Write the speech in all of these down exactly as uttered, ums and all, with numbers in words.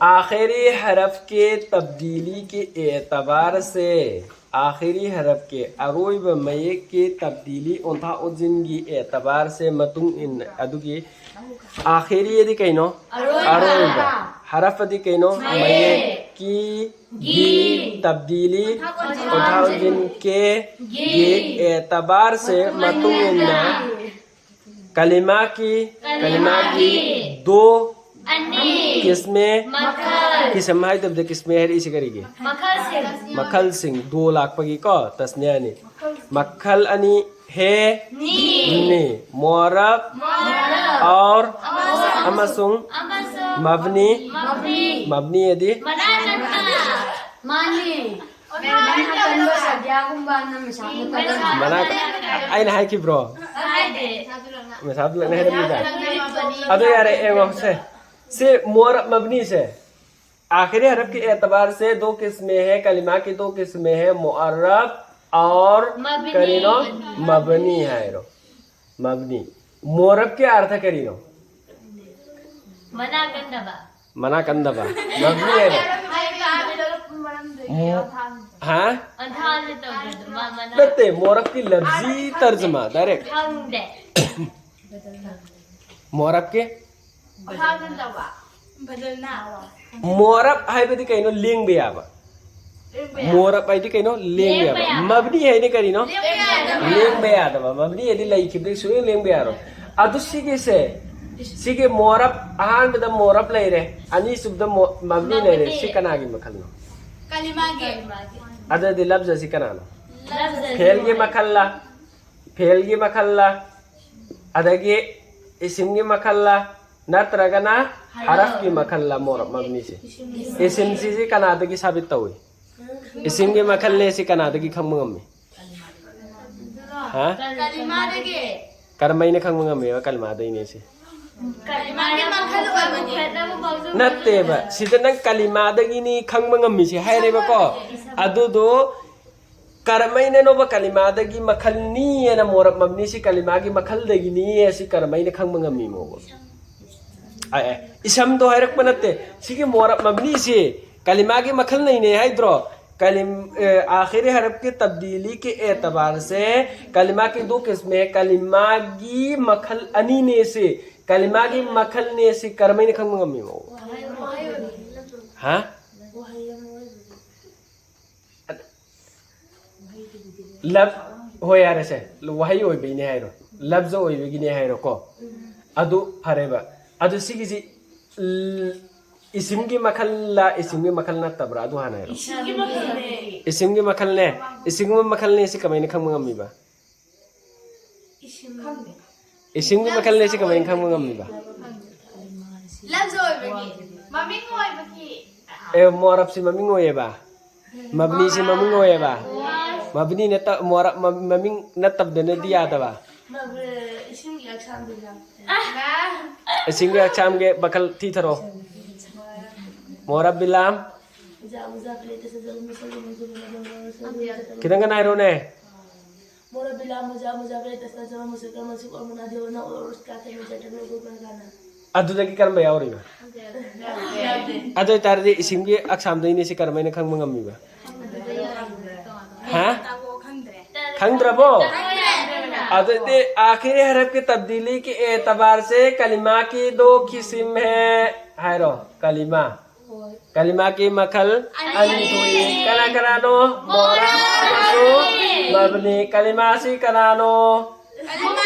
आखिरी हरफ के तब्दीली के एतबार से, आखिरी हरफ के, ꯑꯔꯣꯏꯕ ꯃꯌꯦꯛꯀꯤ ꯇꯕꯗꯤꯂꯤ, ꯑꯣꯟꯊꯥ ꯑꯣꯟꯁꯤꯟꯒꯤ ꯑꯦꯇꯕꯥꯔ ꯁꯦ, ꯃꯇꯨꯡ ꯏꯟꯅ, ꯑꯗꯨꯒꯤ, ꯑꯥꯈꯤꯔꯤ ꯑꯗꯤ ꯀꯩꯅꯣ? ꯑꯔꯣꯏꯕ꯫ ꯑꯔꯣꯏꯕ꯫ ꯍꯔꯐ ꯑꯗꯤ ꯀꯩꯅꯣ? ꯃꯌꯦꯛ꯫ ꯃꯌꯦꯛ꯫ ꯀꯤ, ꯒꯤ꯫ ꯒꯤ꯫ ꯇꯕꯗꯤꯂꯤ, ꯑꯣꯟꯊꯥ ꯑꯣꯟꯊꯥ ꯑꯣꯟꯁꯤꯟ꯫ ꯑꯣꯟꯁꯤꯟ꯫ ꯀꯦ, ꯒꯤ꯫ ꯒꯤ꯫ ꯑꯦꯇꯕꯥꯔ ꯁꯦ, ꯃꯇꯨꯡ ꯏꯟꯅ꯫ ꯃꯇꯨꯡ ꯏꯟꯅ꯫ ꯀꯂꯤꯃꯥ ꯀꯤ, ꯀꯂꯤꯃꯥ ꯀꯤ꯫ ꯀꯂꯤꯃꯥ ꯀꯤ꯫ ꯗꯣ꯫ ꯑꯅꯤ꯫ ꯀꯤꯁꯃꯦ꯫ ꯃꯈꯜ꯫ ꯀꯤꯁꯝ ꯍꯥꯏꯗꯕꯗ ꯀꯤꯁꯃꯦ ꯍꯥꯏꯔꯛꯏꯁꯦ ꯀꯔꯤꯒꯤ? ꯃꯈꯜꯁꯤꯡ꯫ ꯃꯈꯜꯁꯤꯡ꯫ ꯗꯣ ꯂꯥꯛꯄꯒꯤꯀꯣ, ꯇꯁꯅꯤꯌꯥꯅꯤ꯫ ꯃꯈꯜ ꯑꯅꯤ꯫ ꯍꯦ꯫ ꯅꯤ꯫ ꯅꯤ꯫ ꯃꯣꯔꯕ꯫ ꯃꯣꯔꯕ꯫ ꯑꯣꯔ꯫ ꯑꯃꯁꯨꯡ꯫ ꯑꯃꯁꯨꯡ꯫ ꯑꯃꯁꯨꯡ꯫ ꯃꯕꯅꯤ꯫ ꯃꯕꯅꯤ꯫ ꯃꯕꯅꯤ ꯑꯗꯤ? ꯃꯅꯥ ꯀꯟꯕ꯫ ꯃꯥꯅꯤ꯫ ꯃꯅꯥ ꯀꯟꯕ ꯁꯥꯗꯤꯌꯥꯒꯨꯝꯕ ꯅꯪ ꯃꯁꯥ ꯃꯇꯣꯝꯇ꯫ ꯃꯅꯥ, ꯑꯩꯅ ꯍꯥꯏꯈꯤꯕ꯭ꯔꯣ? ꯍꯥꯏꯗꯦ꯫ ꯃꯁꯥ ꯄꯨꯂꯞꯅ ꯍꯥꯏꯔꯝꯃꯤꯗ꯫ ꯑꯗꯨ ꯌꯥꯔꯦ, ꯌꯦꯡꯉꯣ ꯁꯦ꯫ ꯁꯤ ꯃꯣꯔꯕ ꯃꯕꯅꯤꯁꯦ꯫ आखिरी हरफ के एतबार से दो किस्में हैं, कलिमा की दो किस्में हैं, मुअर्रब और मबनी। ꯀꯔꯤꯅꯣ? ꯃꯕꯅꯤ ꯍꯥꯏꯔꯣ꯫ ꯃꯕꯅꯤ꯫ ꯃꯣꯔꯕꯀꯤ ꯑꯔꯊ ꯀꯔꯤꯅꯣ? ꯃꯅꯥ ꯀꯟꯗꯕ꯫ ꯃꯅꯥ ꯀꯟꯗꯕ꯫ ꯃꯕꯅꯤ ꯍꯥꯏꯔꯣ꯫ ꯍꯥꯏꯕ ꯃꯔꯝꯗꯒꯤ ꯃꯣ-, ꯑꯊꯥꯡ-, ꯍꯥ? ꯑꯊꯥꯡꯁꯦ ꯇꯧꯗ꯭ꯔꯗꯤ ꯃꯥ ꯃꯅꯥ ꯅꯠꯇꯦ, ꯃꯣꯔꯕꯀꯤ ꯂꯐꯖꯤ ꯇꯔꯖꯃꯥ, direct꯫ ꯈꯪꯗꯦ꯫ ꯃꯣꯔꯕꯀꯤ? ꯑꯊꯥꯡ ꯀꯟꯗꯕ꯫ ꯕꯗꯜꯅꯥ꯫ ꯃꯣꯔꯕ ꯍꯥꯏꯕꯗꯤ ꯀꯩꯅꯣ? ꯂꯦꯡꯕ ꯌꯥꯕ꯫ ꯂꯦꯡꯕ ꯌꯥꯕ꯫ ꯃꯣꯔꯕ ꯍꯥꯏꯗꯤ ꯀꯩꯅꯣ? ꯂꯦꯡꯕ ꯌꯥꯕ꯫ ꯂꯦꯡꯕ ꯌꯥꯕ꯫ ꯃꯕꯅꯤ ꯍꯥꯏꯗꯤ ꯀꯔꯤꯅꯣ? ꯂꯦꯡꯕ ꯌꯥꯗꯕ꯫ ꯂꯦꯡꯕ ꯌꯥꯗꯕ꯫ ꯃꯕꯅꯤ ꯍꯥꯏꯗꯤ ꯂꯩꯈꯤꯕꯗꯒꯤ ꯁꯨꯡꯂꯦꯡ ꯂꯦꯡꯕ ꯌꯥꯔꯣꯏ꯫ ꯑꯗꯨ ꯁꯤꯒꯤꯁꯦ, ꯁꯤꯒꯤ ꯃꯣꯔꯕ, ꯑꯍꯥꯟꯕꯗ ꯃꯣꯔꯕ ꯂꯩꯔꯦ, ꯑꯅꯤꯁꯨꯕꯗ ꯃꯣ-, ꯃꯕꯅꯤ ꯂꯩꯔꯦ꯫ ꯃꯕꯅꯤ꯫ ꯁꯤ ꯀꯅꯥꯒꯤ ꯃꯈꯜꯅꯣ? ꯀꯂꯤꯃꯥꯒꯤ꯫ ꯑꯗꯨꯗꯤ ꯂꯐꯖꯁꯤ ꯀꯅꯥꯅꯣ? ꯂꯐꯖꯁꯤ꯫ ꯐꯦꯜꯒꯤ ꯃꯈꯜꯂ? ꯐꯦꯜꯒꯤ ꯃꯈꯜꯂ? ꯑꯗꯒꯤ ꯏꯁꯤꯝꯒꯤ ꯃꯈꯜꯂ? ꯅꯠꯇ꯭ꯔꯒꯅ ꯍꯔꯐꯀꯤ ꯃꯈꯜꯂ ꯃꯣꯔꯕ ꯃꯕꯅꯤꯁꯦ? ꯏꯁꯤꯝꯁꯤꯁꯤ ꯀꯅꯥꯗꯒꯤ ꯁꯥꯕꯤꯠ ꯇꯧꯏ? ꯏꯁꯤꯝꯒꯤ ꯃꯈꯜꯅꯦ ꯁꯤ ꯀꯅꯥꯗꯒꯤ ꯈꯪꯕ ꯉꯝꯃꯤ? ꯍꯥ? ꯀꯂꯤꯃꯥꯗꯒꯤ꯫ ꯀꯔꯝꯍꯥꯏꯅ ꯈꯪꯕ ꯉꯝꯃꯦꯕ ꯀꯂꯤꯃꯥꯗꯩꯅꯦ ꯁꯤ? ꯀꯂꯤꯃꯥꯒꯤ ꯃꯈꯜ ꯑꯣꯏꯕꯅꯤ꯫ ꯅꯠꯇꯦꯕ, ꯁꯤꯗ ꯅꯪ ꯀꯂꯤꯃꯥꯗꯒꯤꯅꯤ ꯈꯪꯕ ꯉꯝꯃꯤꯁꯦ ꯍꯥꯏꯔꯦꯕꯀꯣ꯫ ꯑꯗꯨꯗꯣ ꯀꯔꯝꯍꯥꯏꯅꯅꯣꯕ ꯀꯂꯤꯃꯥꯗꯒꯤ ꯃꯈꯜꯅꯤ ꯍꯥꯏꯅ ꯃꯣꯔꯕ ꯃꯕꯅꯤꯁꯤ ꯀꯂꯤꯃꯥꯒꯤ ꯃꯈꯜꯗꯒꯤꯅꯤ ꯍꯥꯏꯁꯤ ꯀꯔꯝꯍꯥꯏꯅ ꯈꯪꯕ ꯉꯝꯃꯤꯃꯣꯕ? ꯑꯦ, ꯑꯦ, ꯏꯁꯝꯗꯣ ꯍꯥꯏꯔꯛꯄ ꯅꯠꯇꯦ꯫ ꯁꯤꯒꯤ ꯃꯣꯔꯕ ꯃꯕꯅꯤꯁꯤ ꯀꯂꯤꯃꯥꯒꯤ ꯃꯈꯜ ꯅꯩꯅꯩ ꯍꯥꯏꯗ꯭ꯔꯣ? ꯀꯂꯤꯝ ꯑꯦ, ꯑꯥꯈꯤꯔꯤ ꯍꯔꯞꯀꯤ ꯇꯕꯗꯤꯂꯤ ꯀꯤ ꯑꯦꯇꯕꯥꯔ ꯁꯦ ꯀꯂꯤꯃꯥ ꯀꯤ ꯗꯣ ꯀꯤꯁꯝ ꯍꯦ꯫ ꯀꯂꯤꯃꯥꯒꯤ ꯃꯈꯜ ꯑꯅꯤꯅꯦ ꯁꯤ꯫ ꯀꯂꯤꯃꯥꯒꯤ ꯃꯈꯜꯅꯦ ꯁꯤ ꯀꯔꯝꯍꯥꯏꯅ ꯈꯪꯕ ꯉꯝꯃꯤꯅꯣ? ꯍꯥ? ꯂꯕ ꯍꯣꯏ, ꯌꯥꯔꯦꯁꯦ꯫ ꯋꯥꯍꯩ ꯑꯣꯏꯕꯩꯅꯦ ꯍꯥꯏꯔꯣ, ꯂꯕꯖ ꯑꯣꯏꯕꯒꯤꯅꯦ ꯍꯥꯏꯔꯣꯀꯣ꯫ ꯑꯗꯨ ꯐꯔꯦꯕ꯫ ꯑꯗꯨ ꯁꯤꯒꯤꯁꯤ ꯏꯁꯤꯝꯒꯤ ꯃꯈꯜꯂ, ꯏꯁꯤꯝꯒꯤ ꯃꯈꯜ ꯅꯠꯇꯕ꯭ꯔꯥ? ꯑꯗꯨ ꯍꯥꯟꯅ ꯍꯥꯏꯔꯣ꯫ ꯏꯁꯤꯝꯒꯤ ꯃꯈꯜꯅꯦ꯫ ꯏꯁꯤꯝꯒꯤ ꯃꯈꯜꯅꯦ ꯁꯤ ꯀꯃꯥꯏꯅ ꯈꯪꯕ ꯉꯝꯃꯤꯕ? ꯏꯁꯤꯝꯒꯤ ꯃꯈꯜꯅꯦ ꯁꯤ ꯀꯃꯥꯏꯅ ꯈꯪꯕ ꯉꯝꯃꯤꯕ? ꯂꯕꯖ ꯑꯣꯏꯕꯒꯤ, ꯃꯃꯤꯡ ꯑꯣꯏꯕꯒꯤ꯫ ꯑꯦ, ꯃꯣꯔꯕꯁꯤ ꯃꯃꯤꯡ ꯑꯣꯏꯌꯦꯕ? ꯃꯕꯅꯤꯁꯤ ꯃꯃꯤꯡ ꯑꯣꯏꯌꯦꯕ? ꯃꯕꯅꯤ ꯅꯠꯇ ꯃꯣꯔꯕ ꯃ- ꯃꯃꯤꯡ ꯅꯠꯇꯕꯗꯅꯗꯤ ꯌꯥꯗꯕ? ꯏꯁꯤꯝꯒꯤ ꯑꯛꯁꯥꯝꯗꯤ ꯂꯥꯛꯇꯦ꯫ ꯏꯁꯤꯝꯒꯤ ꯑꯛꯁꯥꯝꯒꯤ ꯃꯈꯜ ꯊꯤꯊꯔꯣ꯫ ꯃꯣꯔꯕ ꯕꯤꯂꯥꯝ. ꯈꯤꯇꯪ ꯀꯟꯅ ꯍꯥꯏꯔꯣꯅꯦ꯫ ꯑꯗꯨꯗꯒꯤ ꯀꯔꯝꯕ ꯌꯥꯎꯔꯤꯕ? ꯑꯗꯨ ꯑꯣꯏꯇꯥꯔꯗꯤ ꯏꯁꯤꯝꯒꯤ ꯑꯛꯁꯥꯝꯗꯩꯅꯤ ꯁꯤ ꯀꯔꯝꯍꯥꯏꯅ ꯈꯪꯕ ꯉꯝꯃꯤꯕ? ꯍꯥ? ꯈꯪꯗ꯭ꯔꯕꯣ? ꯑꯗꯨꯗꯤ ꯑꯥꯈꯤꯔꯤ ꯍꯔꯞꯀꯤ ꯇꯕꯗꯤꯂꯤ ꯀꯤ ꯑꯦꯇꯕꯥꯔ ꯁꯦ ꯀꯂꯤꯃꯥ ꯀꯤ ꯗꯣ ꯀꯤꯁꯤꯝ ꯍꯦ ꯍꯥꯏꯔꯣ꯫ ꯀꯂꯤꯃꯥ, ꯀꯂꯤꯃꯥꯒꯤ ꯃꯈꯜ ꯑꯅꯤ ꯊꯣꯛꯏ꯫ ꯀꯅꯥ ꯀꯅꯥꯅꯣ? ꯃꯣꯔꯕ ꯑꯃꯁꯨꯡ ꯃꯕꯅꯤ꯫ ꯀꯂꯤꯃꯥꯁꯤ ꯀꯅꯥꯅꯣ?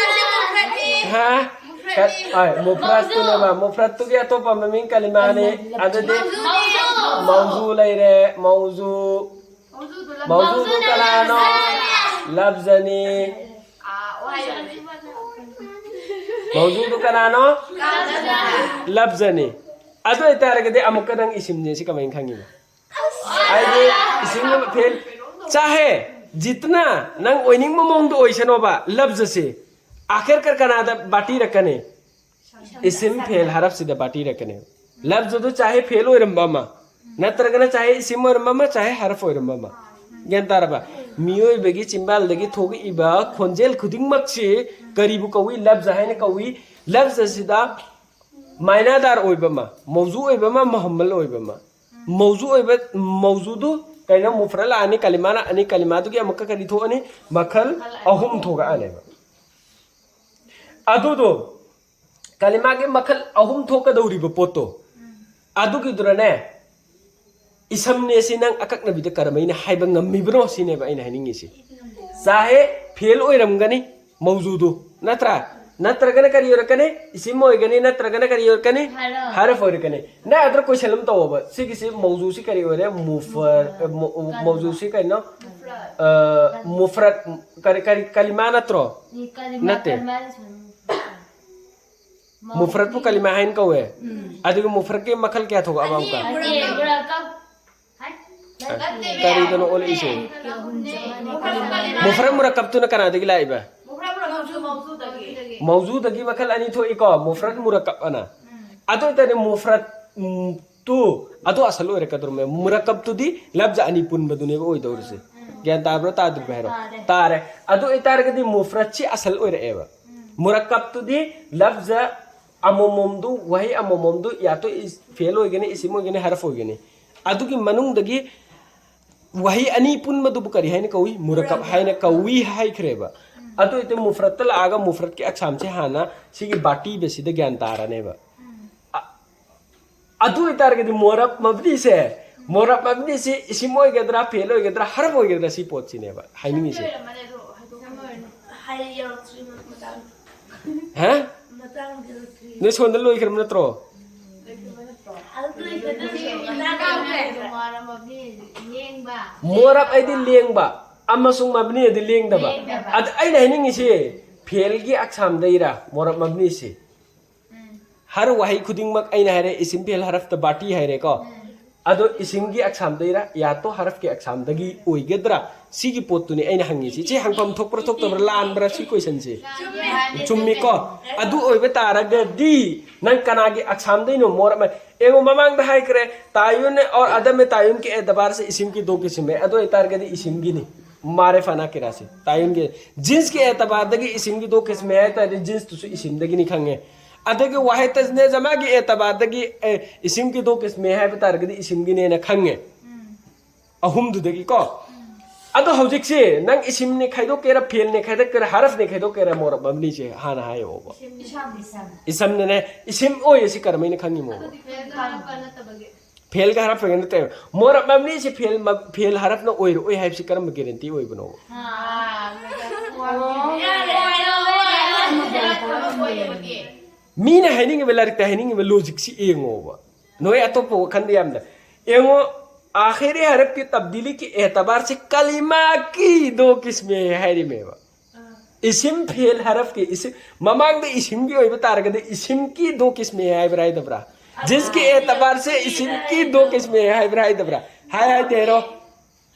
ꯍꯥ? ꯀ- ꯍꯣꯏ, ꯃꯨꯐ꯭ꯔꯠꯇꯨꯅꯦꯕ꯫ ꯃꯨꯐ꯭ꯔꯠꯇꯨꯒꯤ ꯑꯇꯣꯞꯄ ꯃꯃꯤꯡ ꯀꯂꯤꯃꯥꯅꯤ꯫ ꯑꯗꯨꯗꯤ ꯃꯧꯖꯨ ꯂꯩꯔꯦ꯫ ꯃꯧꯖꯨ, ꯃꯧꯖꯨꯗꯨ ꯀꯅꯥꯅꯣ? ꯂꯕꯖꯅꯤ꯫ ꯃꯧꯖꯨꯗꯨ ꯀꯅꯥꯅꯣ? ꯂꯕꯖꯅꯤ꯫ ꯑꯗꯨ ꯑꯣꯏꯇꯥꯔꯒꯗꯤ ꯑꯃꯨꯛꯀ ꯅꯪ ꯏꯁꯤꯝꯅꯦ ꯁꯤ ꯀꯃꯥꯏꯅ ꯈꯪꯉꯤꯕ? ꯍꯥꯏꯗꯤ ꯏꯁꯤꯝꯒꯤ ꯐꯦꯜ ꯆꯥꯍꯦ꯫ ꯖꯤꯠꯅ ꯅꯪ ꯑꯣꯏꯅꯤꯡꯕ ꯃꯑꯣꯡꯗ ꯑꯣꯏꯁꯅꯣꯕ꯫ ꯂꯕꯖꯁꯤ ꯑꯥꯈꯤꯔ ꯀ ꯀꯅꯥꯗ ꯕꯥꯇꯤ ꯔꯛꯀꯅꯤ? ꯏꯁꯤꯝ ꯐꯦꯜ ꯍꯔꯞꯁꯤꯗ ꯕꯥꯇꯤ ꯔꯛꯀꯅꯤ꯫ ꯂꯕꯖꯗꯨ ꯆꯥꯍꯦ ꯐꯦꯜ ꯑꯣꯏꯔꯝꯕ ꯑꯃ, ꯅꯠꯇ꯭ꯔꯒꯅ ꯆꯥꯍꯦ ꯏꯁꯤꯝ ꯑꯣꯏꯔꯝꯕ ꯑꯃ, ꯆꯥꯍꯦ ꯍꯔꯞ ꯑꯣꯏꯔꯝꯕ ꯑꯃ꯫ ꯒ꯭ꯌꯥꯟ ꯇꯥꯔꯕ? ꯃꯤꯑꯣꯏꯕꯒꯤ ꯆꯤꯟꯕꯥꯜꯗꯒꯤ ꯊꯣꯛꯂꯛꯏꯕ ꯈꯣꯟꯖꯦꯜ ꯈꯨꯗꯤꯡꯃꯛꯁꯤ ꯀꯔꯤꯕꯨ ꯀꯧꯏ? ꯂꯕꯖ ꯍꯥꯏꯅ ꯀꯧꯏ꯫ ꯂꯕꯖ ꯑꯁꯤꯗ ꯃꯥꯏꯅꯥꯗꯥꯔ ꯑꯣꯏꯕ ꯑꯃ, ꯃꯧꯖꯨ ꯑꯣꯏꯕ ꯑꯃ, ꯃꯨꯍꯝꯃꯜ ꯑꯣꯏꯕ ꯑꯃ꯫ ꯃꯧꯖꯨ ꯑꯣꯏꯕ, ꯃꯧꯖꯨꯗꯨ ꯀꯩꯅꯣ? ꯃꯨꯐꯔꯠ ꯂꯥꯛꯑꯅꯤ, ꯀꯂꯤꯃꯥꯅ ꯑꯅꯤ, ꯀꯂꯤꯃꯥꯗꯨꯒꯤ ꯑꯃꯨꯛꯀ ꯀꯔꯤ ꯊꯣꯛꯑꯅꯤ? ꯃꯈꯜ ꯑꯍꯨꯝ ꯊꯣꯛꯂꯛꯑꯅꯦꯕ꯫ ꯑꯗꯨꯗꯣ ꯀꯂꯤꯃꯥꯒꯤ ꯃꯈꯜ ꯑꯍꯨꯝ ꯊꯣꯛꯀꯗꯧꯔꯤꯕ ꯄꯣꯠꯇꯣ, ꯑꯗꯨꯒꯤꯗꯨꯔꯅꯦ, ꯏꯁꯝꯅꯦ ꯁꯤ ꯅꯪ ꯑꯀꯛꯅꯕꯤꯗ ꯀꯔꯝꯍꯥꯏꯅ ꯍꯥꯏꯕ ꯉꯝꯃꯤꯕꯅꯣ ꯁꯤꯅꯦꯕ ꯑꯩꯅ ꯍꯥꯏꯅꯤꯡꯉꯤꯁꯤ꯫ ꯆꯥꯍꯦ ꯐꯦꯜ ꯑꯣꯏꯔꯝꯒꯅꯤ ꯃꯧꯖꯨꯗꯨ, ꯅꯠꯇ꯭ꯔꯥ? ꯅꯠꯇ꯭ꯔꯒꯅ ꯀꯔꯤ ꯑꯣꯏꯔꯛꯀꯅꯤ? ꯏꯁꯤꯝ ꯑꯣꯏꯒꯅꯤ, ꯅꯠꯇ꯭ꯔꯒꯅ ꯀꯔꯤ ꯑꯣꯏꯔꯛꯀꯅꯤ? ꯍꯔꯐ꯫ ꯍꯔꯐ ꯑꯣꯏꯔꯛꯀꯅꯤ꯫ ꯅꯪ ꯑꯗꯨꯗ ꯀꯣꯏꯁꯟ ꯑꯃ ꯇꯧꯑꯣꯕ, ꯁꯤꯒꯤꯁꯤ ꯃꯧꯖꯨꯁꯤ ꯀꯔꯤ ꯑꯣꯏꯔꯦ? ꯃꯨꯐꯔ, ꯑ, ꯃꯧ-, ꯃꯧꯖꯨꯁꯤ ꯀꯩꯅꯣ? ꯑ, ꯃꯨꯐꯔꯠ, ꯀꯔꯤ, ꯀꯔꯤ, ꯀꯂꯤꯃꯥ ꯅꯠꯇ꯭ꯔꯣ? ꯀꯂꯤꯃꯥ, ꯅꯠꯇꯦ꯫ ꯀꯂꯤꯃꯥ ꯃꯨꯐꯔꯠꯄꯨ ꯀꯂꯤꯃꯥ ꯍꯥꯏꯅ ꯀꯧꯋꯦ꯫ ꯎꯝ꯫ ꯑꯗꯨꯒ ꯃꯨꯐꯔꯠꯀꯤ ꯃꯈꯜ ꯀꯌꯥ ꯊꯣꯛꯂꯛꯑꯕ ꯑꯃꯨꯛꯀ? ꯑꯅꯤ, ꯃꯨꯔꯛꯀꯞ꯫ ꯀꯔꯤꯗꯅꯣ ꯑꯣꯜꯂꯛꯏꯁꯦ? ꯃꯨꯐꯔꯠ ꯃꯨꯔꯛꯀꯞꯇꯨꯅ ꯀꯅꯥꯗꯒꯤ ꯂꯥꯛꯏꯕ? ꯃꯨꯐꯔꯠ ꯃꯨꯔꯛꯀꯞꯇꯨ ꯃꯧꯖꯨꯗꯒꯤ꯫ ꯃꯧꯖꯨꯗꯒꯤ ꯃꯈꯜ ꯑꯅꯤ ꯊꯣꯛꯏꯀꯣ, ꯃꯨꯐꯔꯠ ꯃꯨꯔꯛꯀꯞ ꯑꯅ꯫ ꯎꯝ꯫ ꯑꯗꯨ ꯑꯣꯏꯇꯥꯔꯗꯤ ꯃꯨꯐꯔꯠ, ꯎꯝ, ꯇꯨ, ꯑꯗꯨ ꯑꯁꯜ ꯑꯣꯏꯔꯛꯀꯗꯧꯔꯝꯃꯦ꯫ ꯃꯨꯔꯛꯀꯞꯇꯨꯗꯤ ꯂꯐꯖ ꯑꯅꯤ ꯄꯨꯟꯕꯗꯨꯅꯦꯕ ꯑꯣꯏꯗꯧꯔꯤꯁꯦ꯫ ꯎꯝ꯫ ꯒ꯭ꯌꯥꯟ ꯇꯥꯕ꯭ꯔꯥ ꯇꯥꯗ꯭ꯔꯤꯕ꯭ꯔꯥ ꯍꯥꯏꯔꯣ? ꯇꯥꯔꯦ꯫ ꯇꯥꯔꯦ꯫ ꯑꯗꯨ ꯑꯣꯏꯇꯥꯔꯒꯗꯤ ꯃꯨꯐꯔꯠꯁꯤ ꯑꯁꯜ ꯑꯣꯏꯔꯛꯑꯦꯕ꯫ ꯎꯝ꯫ ꯃꯨꯔꯛꯀꯞꯇꯨꯗꯤ ꯂꯐꯖ ꯑꯃꯃꯝꯗꯨ, ꯋꯥꯍꯩ ꯑꯃꯃꯝꯗꯨ ꯌꯥ ꯇꯣ ꯏꯁ-, ꯐꯦꯜ ꯑꯣꯏꯒꯅꯤ, ꯏꯁꯤꯝ ꯑꯣꯏꯒꯅꯤ, ꯍꯔꯐ ꯑꯣꯏꯒꯅꯤ꯫ ꯑꯗꯨꯒꯤ ꯃꯅꯨꯡꯗꯒꯤ ꯋꯥꯍꯩ ꯑꯅꯤ ꯄꯨꯟꯕꯗꯨꯕꯨ ꯀꯔꯤ ꯍꯥꯏꯅ ꯀꯧꯏ? ꯃꯨꯔꯛꯀꯞ ꯍꯥꯏꯅ ꯀꯧꯏ ꯍꯥꯏꯈ꯭ꯔꯦꯕ꯫ ꯎꯝ꯫ ꯑꯗꯨ ꯑꯣꯏꯇꯥꯔꯗꯤ ꯃꯨꯐꯔꯠꯇ ꯂꯥꯛꯑꯒ ꯃꯨꯐꯔꯠꯀꯤ ꯑꯛꯁꯥꯝꯁꯦ ꯍꯥꯟꯅ ꯁꯤꯒꯤ ꯕꯥꯇꯤꯕꯁꯤꯗ ꯒ꯭ꯌꯥꯟ ꯇꯥꯔꯅꯦꯕ꯫ ꯎꯝ꯫ ꯑ-, ꯑꯗꯨ ꯑꯣꯏꯇꯥꯔꯒꯗꯤ ꯃꯣꯔꯕ ꯃꯕꯅꯤꯁꯦ, ꯃꯣꯔꯕ ꯃꯕꯅꯤꯁꯦ ꯏꯁꯤꯝ ꯑꯣꯏꯒꯗ꯭ꯔꯥ, ꯐꯦꯜ ꯑꯣꯏꯒꯗ꯭ꯔꯥ, ꯍꯔꯐ ꯑꯣꯏꯒꯗ꯭ꯔꯥ, ꯁꯤ ꯄꯣꯠꯁꯤꯅꯦꯕ ꯍꯥꯏꯅꯤꯡꯉꯤꯁꯦ꯫ ꯍꯥꯏ ꯌꯧꯔꯛꯇ꯭ꯔꯤ ꯃꯇꯥꯡ꯫ ꯍꯥ? ꯃꯇꯥꯡ ꯌꯧꯔꯛꯇ꯭ꯔꯤ꯫ ꯅꯣꯏ ꯁꯣꯟꯗ ꯂꯣꯏꯈ꯭ꯔꯕ ꯅꯠꯇ꯭ꯔꯣ? ꯂꯣꯏꯈ꯭ꯔꯕ ꯅꯠꯇ꯭ꯔꯣ? ꯑꯗꯨ ꯂꯣꯏꯈ꯭ꯔꯗꯤ ꯃꯇꯥꯡ ꯌꯧꯔꯛꯇ꯭ꯔꯤ꯫ ꯃꯣꯔꯕ ꯍꯥꯏꯗꯤ ꯂꯦꯡꯕ, ꯑꯃꯁꯨꯡ ꯃꯕꯅꯤ ꯍꯥꯏꯗꯤ ꯂꯦꯡꯗꯕ꯫ ꯂꯦꯡꯗꯕ꯫ ꯑꯗ ꯑꯩꯅ ꯍꯥꯏꯅꯤꯡꯉꯤꯁꯤ ꯐꯦꯜꯒꯤ ꯑꯛꯁꯥꯝꯗꯩꯔ ꯃꯣꯔꯕ ꯃꯕꯅꯤꯁꯤ? ꯎꯝ꯫ ꯍꯔ ꯋꯥꯍꯩ ꯈꯨꯗꯤꯡꯃꯛ ꯑꯩꯅ ꯍꯥꯏꯔꯦ, ꯏꯁꯤꯝ ꯐꯦꯜ ꯍꯔꯐꯇ ꯕꯥꯇꯤ ꯍꯥꯏꯔꯦꯀꯣ꯫ ꯎꯝ꯫ ꯑꯗꯣ ꯏꯁꯤꯝꯒꯤ ꯑꯛꯁꯥꯝꯗꯩꯔ, ꯌꯥ ꯇꯣ ꯍꯔꯐꯀꯤ ꯑꯛꯁꯥꯝꯗꯒꯤ ꯑꯣꯏꯒꯗ꯭ꯔꯥ? ꯁꯤꯒꯤ ꯄꯣꯠꯇꯨꯅꯤ ꯑꯩꯅ ꯍꯪꯉꯤꯁꯤ꯫ ꯁꯤ ꯍꯪꯐꯝ ꯊꯣꯛꯄ꯭ꯔꯥ ꯊꯣꯛꯇꯕ꯭ꯔꯥ, ꯂꯥꯟꯕ꯭ꯔꯥ ꯁꯤ ꯀꯣꯏꯁꯟꯁꯦ? ꯆꯨꯝꯃꯦ꯫ ꯆꯨꯝꯃꯤꯀꯣ? ꯑꯗꯨ ꯑꯣꯏꯕ ꯇꯥꯔꯒꯗꯤ ꯅꯪ ꯀꯅꯥꯒꯤ ꯑꯛꯁꯥꯝꯗꯩꯅꯣ ꯃꯣꯔꯕ? ꯑꯦꯡꯉꯣ, ꯃꯃꯥꯡꯗ ꯍꯥꯏꯈ꯭ꯔꯦ, ꯇꯥꯌꯨꯟ ꯑꯣꯔ ꯑꯗꯝ ꯇꯥꯌꯨꯟꯒꯤ ꯑꯦꯇꯕꯥꯔꯁꯦ ꯏꯁꯤꯝꯒꯤ ꯗꯣ ꯀꯤꯁꯤꯝ ꯍꯦ꯫ ꯑꯗꯨ ꯑꯣꯏꯇꯥꯔꯒꯗꯤ ꯏꯁꯤꯝꯒꯤꯅꯤ꯫ ꯃꯥꯔꯦꯐꯥꯅ ꯀꯤꯔꯥꯁꯦ ꯇꯥꯌꯨꯟꯒꯤ ꯖꯤꯟꯁꯀꯤ ꯑꯦꯇꯕꯥꯔꯗꯒꯤ ꯏꯁꯤꯝꯒꯤ ꯗꯣ ꯀꯤꯁꯤꯝ ꯍꯦ ꯍꯥꯏ ꯇꯥꯔꯗꯤ ꯖꯤꯟꯁꯇꯨꯁꯨ ꯏꯁꯤꯝꯗꯒꯤꯅꯤ ꯈꯪꯉꯦ꯫ ꯑꯗꯒꯤ ꯋꯥꯍꯩ ꯇꯖꯅꯦꯖ ꯃꯥꯒꯤ ꯑꯦꯇꯕꯥꯔꯗꯒꯤ, ꯑꯦ, ꯏꯁꯤꯝꯒꯤ ꯗꯣ ꯀꯤꯁꯃꯦ ꯍꯥꯏꯕ ꯇꯥꯔꯒꯗꯤ ꯏꯁꯤꯝꯒꯤꯅꯦꯅ ꯈꯪꯉꯦ꯫ ꯑꯍꯨꯝꯗꯨꯗꯒꯤꯀꯣ꯫ ꯑꯗꯣ ꯍꯧꯖꯤꯛꯁꯦ ꯅꯪ ꯏꯁꯤꯝꯅꯦ ꯈꯥꯏꯗꯣꯛꯀꯦꯔꯥ, ꯐꯦꯜꯅꯦ ꯈꯥꯏꯗꯣꯛꯀꯦꯔꯥ, ꯍꯔꯐꯅꯦ ꯈꯥꯏꯗꯣꯛꯀꯦꯔꯥ, ꯃꯣꯔꯕ ꯃꯕꯅꯤꯁꯦ ꯍꯥꯟꯅ ꯍꯥꯏꯌꯣꯕ꯫ ꯏꯁꯝꯅꯦꯅꯦ, ꯏꯁꯤꯝ ꯑꯣꯏ ꯑꯁꯤ ꯀꯔꯝꯍꯥꯏꯅ ꯈꯪꯉꯤꯃꯣꯕ? ꯐꯦꯜꯒ ꯍꯔꯐ ꯅꯠꯇꯦ꯫ ꯃꯣꯔꯕ ꯃꯕꯅꯤꯁꯤ ꯐꯦꯜ ꯃ-, ꯐꯦꯜ ꯍꯔꯐꯅ ꯑꯣꯏꯔꯛꯑꯣꯏ ꯍꯥꯏꯕꯁꯤ ꯀꯔꯝꯕ ꯒꯦꯔꯦꯟꯇꯤ ꯑꯣꯏꯕꯅꯣꯕ? ꯃꯤꯅ ꯍꯥꯏꯅꯤꯡꯉꯤꯕ, ꯂꯥꯏꯔꯤꯛꯇ ꯍꯥꯏꯅꯤꯡꯉꯤꯕ ꯂꯣꯖꯤꯛꯁꯤ ꯌꯦꯡꯉꯣꯕ꯫ ꯅꯣꯏ ꯑꯇꯣꯞꯄ ꯋꯥꯈꯟꯗ ꯌꯥꯝꯅ ꯌꯦꯡꯉꯣ꯫ आखिरी हरफ की तब्दीली की एतबार से कलिमा की दो किस्में ꯍꯥꯏꯔꯤꯃꯦꯕ꯫ ꯏꯁꯤꯝ ꯐꯦꯜ ꯍꯔꯐꯀꯤ ꯏꯁꯤꯝ, ꯃꯃꯥꯡꯗ ꯏꯁꯤꯝꯒꯤ ꯑꯣꯏꯕ ꯇꯥꯔꯒꯗꯤ ꯏꯁꯤꯝꯒꯤ ꯗꯣ ꯀꯤꯁꯃꯦ ꯍꯥꯏꯕ꯭ꯔꯥ ꯍꯥꯏꯗꯕ꯭ꯔꯥ? जिसकी एतबार से इसिम की दो किस्में ꯍꯥꯏꯕ꯭ꯔꯥ ꯍꯥꯏꯗꯕ꯭ꯔꯥ? ꯍꯥꯏ ꯍꯥꯏꯗꯦ ꯍꯥꯏꯔꯣ?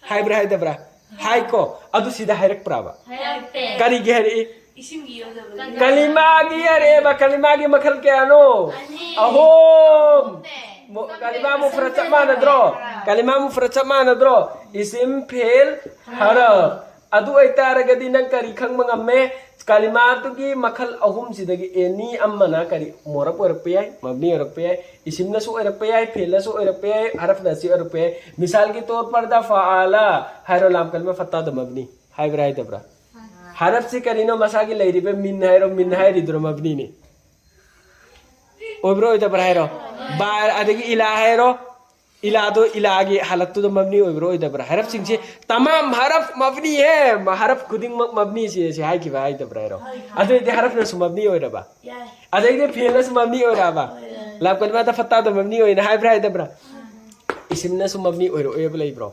ꯍꯥꯏꯕ꯭ꯔꯥ ꯍꯥꯏꯗꯕ꯭ꯔꯥ? ꯍꯥꯏꯀꯣ꯫ ꯑꯗꯨ ꯁꯤꯗ ꯍꯥꯏꯔꯛꯄ꯭ꯔꯥꯕ? ꯍꯥꯏꯔꯛꯇꯦ꯫ ꯀꯔꯤꯒꯤ ꯍꯥꯏꯔꯛꯏ? ꯏꯁꯤꯝꯒꯤ ꯌꯧꯗꯕꯅꯤ꯫ ꯀꯂꯤꯃꯥꯒꯤ ꯍꯥꯏꯔꯛꯑꯦꯕ, ꯀꯂꯤꯃꯥꯒꯤ ꯃꯈꯜ ꯀꯌꯥꯅꯣ? ꯑꯅꯤ꯫ ꯑꯍꯨꯝ꯫ ꯑꯍꯨꯝꯅꯦ꯫ ꯃꯨ-, ꯀꯂꯤꯃꯥ ꯃꯨꯐꯔꯠ ꯆꯞ ꯃꯥꯟꯅꯗ꯭ꯔꯣ? ꯀꯂꯤꯃꯥ ꯃꯨꯐꯔꯠ ꯆꯞ ꯃꯥꯟꯅꯗ꯭ꯔꯣ? ꯏꯁꯤꯝ ꯐꯦꯜ ꯍꯔꯐ꯫ ꯑꯗꯨ ꯑꯣꯏꯇꯥꯔꯒꯗꯤ ꯅꯪ ꯀꯔꯤ ꯈꯪꯕ ꯉꯝꯃꯦ? ꯀꯂꯤꯃꯥꯗꯨꯒꯤ ꯃꯈꯜ ꯑꯍꯨꯝꯁꯤꯗꯒꯤ ꯑꯦꯅꯤ ꯑꯃꯅ ꯀꯔꯤ ꯃꯣꯔꯕ ꯑꯣꯏꯔꯛꯄ ꯌꯥꯏ, ꯃꯕꯅꯤ ꯑꯣꯏꯔꯛꯄ ꯌꯥꯏ, ꯏꯁꯤꯝꯅꯁꯨ ꯑꯣꯏꯔꯛꯄ ꯌꯥꯏ, ꯐꯦꯜꯅꯁꯨ ꯑꯣꯏꯔꯛꯄ ꯌꯥꯏ, ꯍꯔꯐꯅꯁꯨ ꯑꯣꯏꯔꯛꯄ ꯌꯥꯏ꯫ ꯃꯤꯁꯥꯜꯒꯤ ꯇꯣꯔ ꯄꯔꯗ ꯐꯥꯂꯥ ꯍꯥꯏꯔꯣ, ꯂꯥꯝ ꯀꯂꯤꯃꯥ ꯐꯠꯇꯥꯗ ꯃꯕꯅꯤ ꯍꯥꯏꯕ꯭ꯔꯥ ꯍꯥꯏꯗꯕ꯭ꯔꯥ? ꯍꯔꯐꯁꯤ ꯀꯔꯤꯅꯣ? ꯃꯁꯥꯒꯤ ꯂꯩꯔꯤꯕ ꯃꯤꯟ ꯍꯥꯏꯔꯣ, ꯃꯤꯟ ꯍꯥꯏꯔꯤꯗꯨꯔꯣ ꯃꯕꯅꯤꯅꯤ? ꯑꯣꯏꯕ꯭ꯔꯥ ꯑꯣꯏꯗꯕ꯭ꯔꯥ ꯍꯥꯏꯔꯣ? ꯕꯥ ꯑꯗꯒꯤ ꯏꯂꯥ ꯍꯥꯏꯔꯣ, ꯏꯂꯥꯗꯣ, ꯏꯂꯥꯒꯤ ꯍꯥꯂꯠꯇꯨꯗ ꯃꯕꯅꯤ ꯑꯣꯏꯕ꯭ꯔꯥ ꯑꯣꯏꯗꯕ꯭ꯔꯥ? ꯍꯔꯐꯁꯤꯡꯁꯦ ꯇꯃꯥꯝ ꯍꯔꯐ ꯃꯕꯅꯤ ꯍꯦ, ꯃ-, ꯍꯔꯐ ꯈꯨꯗꯤꯡꯃꯛ ꯃꯕꯅꯤ ꯁꯤ, ꯁꯤ ꯍꯥꯏꯈꯤꯕ ꯍꯥꯏꯗꯕ꯭ꯔꯥ ꯍꯥꯏꯔꯣ? ꯍꯣꯏ, ꯍꯣꯏ꯫ ꯑꯗꯨ ꯑꯣꯏꯔꯗꯤ ꯍꯔꯐꯅꯁꯨ ꯃꯕꯅꯤ ꯑꯣꯏꯔꯕ? ꯌꯥꯏ꯫ ꯑꯗꯩꯗꯤ ꯐꯦꯜꯅꯁꯨ ꯃꯕꯅꯤ ꯑꯣꯏꯔꯛꯑꯕ? ꯍꯣꯏ, ꯍꯣꯏ꯫ ꯂꯥꯝ ꯀꯂꯤꯃꯥꯗ ꯐꯠꯇꯥꯗꯣ ꯃꯕꯅꯤ ꯑꯣꯏꯅ ꯍꯥꯏꯕ꯭ꯔꯥ ꯍꯥꯏꯗꯕ꯭ꯔꯥ? ꯏꯁꯤꯝꯅꯁꯨ ꯃꯕꯅꯤ ꯑꯣꯏꯔꯛꯑꯣꯏꯕ ꯂꯩꯕ꯭ꯔꯣ?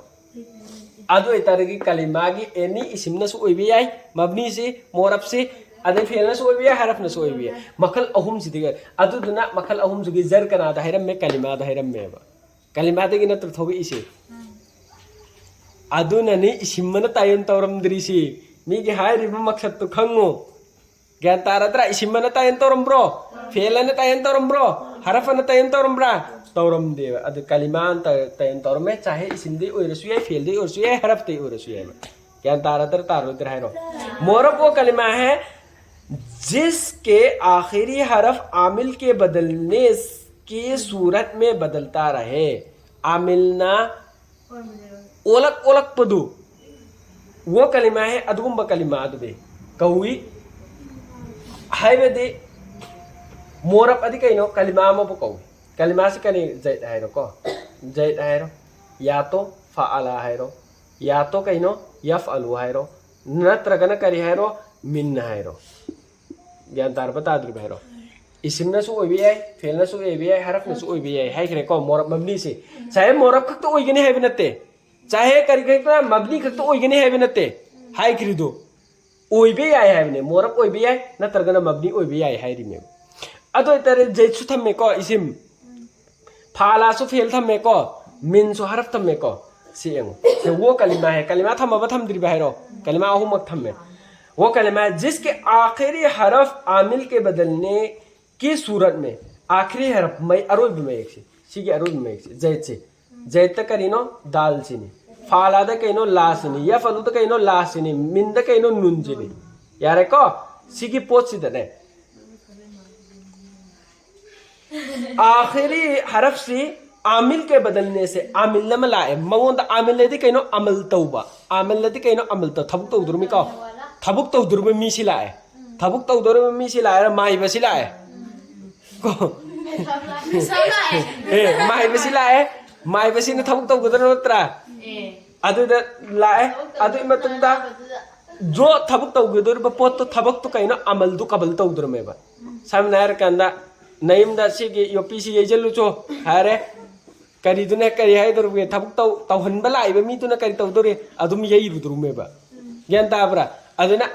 ꯑꯗꯨ ꯑꯣꯏꯇꯥꯔꯗꯤ ꯀꯂꯤꯃꯥꯒꯤ ꯑꯦꯅꯤ ꯏꯁꯤꯝꯅꯁꯨ ꯑꯣꯏꯕ ꯌꯥꯏ, ꯃꯕꯅꯤꯁꯤ, ꯃꯣꯔꯕꯁꯤ, ꯑꯗꯩ ꯐꯦꯜꯅꯁꯨ ꯑꯣꯏꯕ ꯌꯥꯏ, ꯍꯔꯐꯅꯁꯨ ꯑꯣꯏꯕ ꯌꯥꯏ꯫ ꯃꯈꯜ ꯑꯍꯨꯝꯁꯤꯗꯒꯤ, ꯑꯗꯨꯗꯨꯅ ꯃꯈꯜ ꯑꯍꯨꯝꯁꯤꯒꯤ ꯖꯔ ꯀꯅꯥꯗ ꯍꯥꯏꯔꯝꯃꯦ? ꯀꯂꯤꯃꯥꯗ ꯍꯥꯏꯔꯝꯃꯦꯕ꯫ ꯀꯂꯤꯃꯥꯗꯒꯤ ꯅꯠꯇ꯭ꯔꯣ ꯊꯣꯛꯂꯛꯏꯁꯦ? ꯑꯗꯨꯅꯅꯤ ꯏꯁꯤꯝ ꯑꯃꯅ ꯇꯥꯏꯌꯣꯟ ꯇꯧꯔꯝꯗ꯭ꯔꯤꯁꯤ꯫ ꯃꯤꯒꯤ ꯍꯥꯏꯔꯤꯕ ꯃꯛꯁꯠꯇꯨ ꯈꯪꯉꯨ꯫ ꯒ꯭ꯌꯥꯟ ꯇꯥꯔꯗ꯭ꯔꯥ? ꯏꯁꯤꯝ ꯑꯃꯅ ꯇꯥꯏꯌꯣꯟ ꯇꯧꯔꯝꯕ꯭ꯔꯣ? ꯐꯦꯜ ꯑꯅ ꯇꯥꯏꯌꯣꯟ ꯇꯧꯔꯝꯕ꯭ꯔꯣ? ꯍꯔꯐ ꯑꯅ ꯇꯥꯏꯌꯣꯟ ꯇꯧꯔꯝꯕ꯭ꯔꯥ? ꯇꯧꯔꯝꯗꯦꯕ꯫ ꯑꯗꯨ ꯀꯂꯤꯃꯥ ꯑꯅ ꯇꯥꯏ-, ꯇꯥꯏꯌꯣꯟ ꯇꯧꯔꯝꯃꯦ꯫ ꯆꯥꯍꯦ ꯏꯁꯤꯝꯗꯩ ꯑꯣꯏꯔꯁꯨ ꯌꯥꯏ, ꯐꯦꯜꯗꯩ ꯑꯣꯏꯔꯁꯨ ꯌꯥꯏ, ꯍꯔꯐꯇꯩ ꯑꯣꯏꯔꯁꯨ ꯌꯥꯏꯕ꯫ ꯒ꯭ꯌꯥꯟ ꯇꯥꯔꯗ꯭ꯔꯥ ꯇꯥꯔꯣꯏꯗ꯭ꯔꯥ ꯍꯥꯏꯔꯣ? मोरब वो कलिमा है, जिसके आखिरी हरफ आमिल के बदलने की सूरत में बदलता रहे. आमिल ना ꯑꯣꯜꯂꯛ ꯑꯣꯜꯂꯛꯄꯗꯨ, वो कलिमा है, ꯑꯗꯨꯒꯨꯝꯕ ꯀꯂꯤꯃꯥ ꯑꯗꯨꯗꯤ ꯀꯧꯏ. ꯍꯥꯏꯕꯗꯤ ꯃꯣꯔꯕ ꯑꯗꯤ ꯀꯩꯅꯣ? ꯀꯂꯤꯃꯥ ꯑꯃꯕꯨ ꯀꯧꯏ. ꯀꯂꯤꯃꯥꯁꯤ ꯀꯔꯤ? ꯖꯩꯗ ꯍꯥꯏꯔꯣꯀꯣ, ꯖꯩꯗ ꯍꯥꯏꯔꯣ, ꯌꯥꯇꯣ ꯐꯥꯑꯂꯥ ꯍꯥꯏꯔꯣ, ꯌꯥꯇꯣ ꯀꯩꯅꯣ? ꯌꯐꯑꯂꯨ ꯍꯥꯏꯔꯣ, ꯅꯠꯇ꯭ꯔꯒꯅ ꯀꯔꯤ ꯍꯥꯏꯔꯣ? ꯃꯤꯟ ꯍꯥꯏꯔꯣ. ꯒ꯭ꯌꯥꯟ ꯇꯥꯔꯕ ꯇꯥꯗ꯭ꯔꯤꯕ ꯍꯥꯏꯔꯣ. ꯏꯁꯤꯝꯅꯁꯨ ꯑꯣꯏꯕ ꯌꯥꯏ, ꯐꯦꯜꯅꯁꯨ ꯑꯣꯏꯕ ꯌꯥꯏ, ꯍꯔꯐꯅꯁꯨ ꯑꯣꯏꯕ ꯌꯥꯏ ꯍꯥꯏꯈ꯭ꯔꯦꯀꯣ. ꯃꯣꯔꯕ ꯃꯕꯅꯤꯁꯤ ꯆꯥꯍꯦ ꯃꯣꯔꯕ ꯈꯛꯇ ꯑꯣꯏꯒꯅꯤ ꯍꯥꯏꯕ ꯅꯠꯇꯦ, ꯆꯥꯍꯦ ꯀꯔꯤ ꯈꯛꯇ, ꯃꯕꯅꯤ ꯈꯛꯇ ꯑꯣꯏꯒꯅꯤ ꯍꯥꯏꯕ ꯅꯠꯇꯦ ꯍꯥꯏꯈ꯭ꯔꯤꯗꯣ. ꯑꯣꯏꯕ ꯌꯥꯏ ꯍꯥꯏꯕꯅꯦ, ꯃꯣꯔꯕ ꯑꯣꯏꯕ ꯌꯥꯏ, ꯅꯠꯇ꯭ꯔꯒꯅ ꯃꯕꯅꯤ ꯑꯣꯏꯕ ꯌꯥꯏ ꯍꯥꯏꯔꯤꯅꯦꯕ. ꯑꯗꯨ ꯑꯣꯏꯇꯥꯔꯗꯤ ꯖꯩꯗꯁꯨ ꯊꯝꯃꯦꯀꯣ, ꯏꯁꯤꯝ. ꯐꯥꯂꯥꯁꯨ ꯐꯦꯜ ꯊꯝꯃꯦꯀꯣ, ꯃꯤꯟꯁꯨ ꯍꯔꯐ ꯊꯝꯃꯦꯀꯣ. ꯁꯤ ꯌꯦꯡꯉꯨ, ꯁꯤ वो कलिमा है. ꯀꯂꯤꯃꯥ ꯊꯝꯃꯕ ꯊꯝꯗ꯭ꯔꯤꯕ ꯍꯥꯏꯔꯣ? ꯀꯂꯤꯃꯥ ꯑꯍꯨꯝꯃꯛ ꯊꯝꯃꯦ. वो कलिमा है जिसके आखिरी हरफ आमिल के बदलने की सूरत में, आखिरी हरफ, ꯃꯩ ꯑꯔꯣꯏꯕ ꯃꯌꯦꯛꯁꯦ, ꯁꯤꯒꯤ ꯑꯔꯣꯏꯕ ꯃꯌꯦꯛꯁꯦ, ꯖꯩꯗꯁꯦ. ꯖꯩꯗꯇ ꯀꯔꯤꯅꯣ? ꯗꯥꯜꯁꯤꯅꯤ. ꯐꯥꯂꯥꯗ ꯀꯩꯅꯣ? ꯂꯥꯁꯤꯅꯤ. ꯌꯐꯑꯂꯨꯗ ꯀꯩꯅꯣ? ꯂꯥꯁꯤꯅꯤ. ꯃꯤꯟꯗ ꯀꯩꯅꯣ? ꯅꯨꯟꯁꯤꯅꯤ. ꯌꯥꯔꯦꯀꯣ? ꯁꯤꯒꯤ ꯄꯣꯠꯁꯤꯗꯅꯦ, आखिरी हरफ से आमिल के बदलने से, आमिल ꯑꯃ ꯂꯥꯛꯑꯦ. ꯃꯉꯣꯟꯗ, आमिल ꯑꯗꯤ ꯀꯩꯅꯣ? ꯑꯃꯜ ꯇꯧꯕ. आमिल ꯑꯗꯤ ꯀꯩꯅꯣ? ꯑꯃꯜ ꯇꯧ, ꯊꯕꯛ ꯇꯧꯗꯣꯔꯤꯃꯤꯀꯣ. ꯊꯕꯛ ꯇꯧꯗꯣꯔꯤꯕ ꯃꯤꯁꯤ ꯂꯥꯛꯑꯦ. ꯊꯕꯛ ꯇꯧꯗꯣꯔꯤꯕ ꯃꯤꯁꯤ ꯂꯥꯛꯑꯦ, ꯃꯥꯏꯕꯁꯤ ꯂꯥꯛꯑꯦ. ꯀꯣ? ꯑꯦ, ꯃꯥꯏꯕꯁꯤ ꯂꯥꯛꯑꯦ. ꯃꯥꯏꯕꯁꯤꯅ ꯊꯕꯛ ꯇꯧꯒꯗ꯭ꯔꯣ, ꯅꯠꯇ꯭ꯔꯥ? ꯑꯗꯨꯗ ꯂꯥꯛꯑꯦ. ꯑꯗꯨꯒꯤ ꯃꯇꯨꯡꯗ ꯖꯣ ꯊꯕꯛ ꯇꯧꯒꯗꯧꯔꯤꯕ ꯄꯣꯠꯇꯣ, ꯊꯕꯛꯇꯣ ꯀꯩꯅꯣ? ꯑꯃꯜꯗꯨ ꯀꯕꯜ ꯇꯧꯗ꯭ꯔꯃꯦꯕ. ꯁꯝꯅ ꯍꯥꯏꯔꯀꯥꯟꯗ, ꯅꯌꯨꯝꯗ ꯁꯤꯒꯤ ꯌꯣꯠꯄꯤꯁꯤ ꯌꯩꯁꯜꯂꯨꯆꯣ ꯍꯥꯏꯔꯦ. ꯀꯔꯤꯗꯨꯅ ꯀꯔꯤ ꯍꯥꯏꯗꯧꯔꯤꯒꯦ? ꯊꯕꯛ ꯇꯧ-, ꯇꯧꯍꯟꯕ ꯂꯥꯛꯏꯕ ꯃꯤꯗꯨꯅ ꯀꯔꯤ ꯇꯧꯗꯧꯔꯤ? ꯑꯗꯨꯝ ꯌꯩꯔꯨꯗꯧꯔꯤꯃꯦꯕ. ꯒ꯭ꯌꯥꯟ ꯇꯥꯕ꯭ꯔꯥ? ꯑꯗꯨꯅ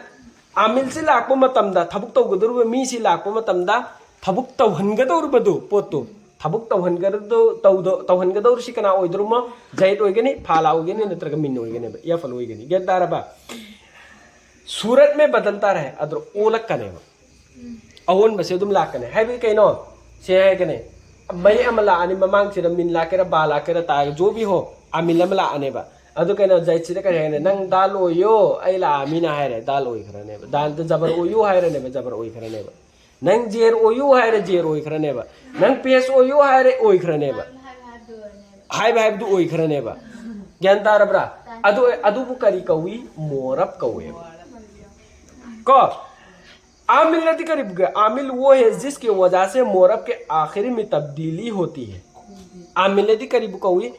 ꯑꯥꯃꯤꯜꯁꯤ ꯂꯥꯛꯄ ꯃꯇꯝꯗ, ꯊꯕꯛ ꯇꯧꯒꯗꯧꯔꯤꯕ ꯃꯤꯁꯤ ꯂꯥꯛꯄ ꯃꯇꯝꯗ, ꯊꯕꯛ ꯇꯧꯍꯟꯒꯗꯧꯔꯤꯕꯗꯨ, ꯄꯣꯠꯇꯨ, ꯊꯕꯛ ꯇꯧꯍꯟꯒꯗꯧ-, ꯇꯧꯗ-, ꯇꯧꯍꯟꯒꯗꯧꯔꯤꯁꯤ ꯀꯅꯥ ꯑꯣꯏꯗꯧꯔꯤꯃꯣ? ꯖꯩꯗ ꯑꯣꯏꯒꯅꯤ, ꯐꯥꯂꯥ ꯑꯣꯏꯒꯅꯤ, ꯅꯠꯇ꯭ꯔꯒ ꯃꯤꯟ ꯑꯣꯏꯒꯅꯦꯕ, ꯌꯐꯑꯂꯨ ꯑꯣꯏꯒꯅꯤ꯫ ꯒ꯭ꯌꯥꯟ ꯇꯥꯔꯕ? ꯁꯨꯔꯠ ꯃꯦ ꯕꯗꯜ ꯇꯥꯔꯦ, ꯑꯗꯨ ꯑꯣꯜꯂꯛꯀꯅꯦꯕ꯫ ꯑꯑꯣꯟꯕꯁꯦ ꯑꯗꯨꯝ ꯂꯥꯛꯀꯅꯤ꯫ ꯍꯥꯏꯕꯗꯤ ꯀꯩꯅꯣ? ꯁꯤ ꯍꯥꯏꯒꯅꯤ, ꯃꯌꯦꯛ ꯑꯃ ꯂꯥꯛꯑꯅꯤ, ꯃꯃꯥꯡꯁꯤꯗ ꯃꯤꯟ ꯂꯥꯛꯀꯦꯔꯥ, ꯕꯥ ꯂꯥꯛꯀꯦꯔꯥ, ꯇꯥ, ꯖꯣ ꯚꯤ ꯍꯣ, ꯑꯥꯃꯤꯜ ꯑꯃ ꯂꯥꯛꯑꯅꯦꯕ꯫ ꯑꯗꯨ ꯀꯩꯅꯣ ꯖꯩꯠꯁꯤꯗ ꯀꯔꯤ ꯍꯥꯏꯅꯤ? ꯅꯪ ꯗꯥꯜ ꯑꯣꯏꯌꯣ, ꯑꯩ ꯂꯥꯛꯑꯃꯤꯅ ꯍꯥꯏꯔꯦ, ꯗꯥꯜ ꯑꯣꯏꯈ꯭ꯔꯅꯦꯕ꯫ ꯗꯥꯜꯗ ꯖꯕꯔ ꯑꯣꯏꯌꯨ ꯍꯥꯏꯔꯅꯦꯕ, ꯖꯕꯔ ꯑꯣꯏꯈ꯭ꯔꯅꯦꯕ꯫ ꯅꯪ ꯖꯦꯔ ꯑꯣꯏꯌꯨ ꯍꯥꯏꯔꯦ, ꯖꯦꯔ ꯑꯣꯏꯈ꯭ꯔꯅꯦꯕ꯫ ꯅꯪ ꯄꯦꯁ ꯑꯣꯏꯌꯨ ꯍꯥꯏꯔꯦ, ꯑꯣꯏꯈ꯭ꯔꯅꯦꯕ꯫ ꯍꯥꯏꯕ ꯍꯥꯏꯕꯗꯨ ꯑꯣꯏꯈ꯭ꯔꯅꯦꯕ꯫ ꯒ꯭ꯌꯥꯟ ꯇꯥꯔꯕ꯭ꯔꯥ? ꯑꯗꯨ, ꯑꯗꯨꯕꯨ ꯀꯔꯤ ꯀꯧꯏ? ꯃꯣꯔꯞ ꯀꯧꯋꯦꯕ꯫ ꯀꯣ? आमिल ꯅꯗꯤ ꯀꯔꯤꯕꯨ ꯀꯧꯏ? आमिल वो है जिसकी वजह से मोरब के आखिर में तब्दीली होती है। आमिल ꯅꯗꯤ ꯀꯔꯤꯕꯨ ꯀꯧꯏ?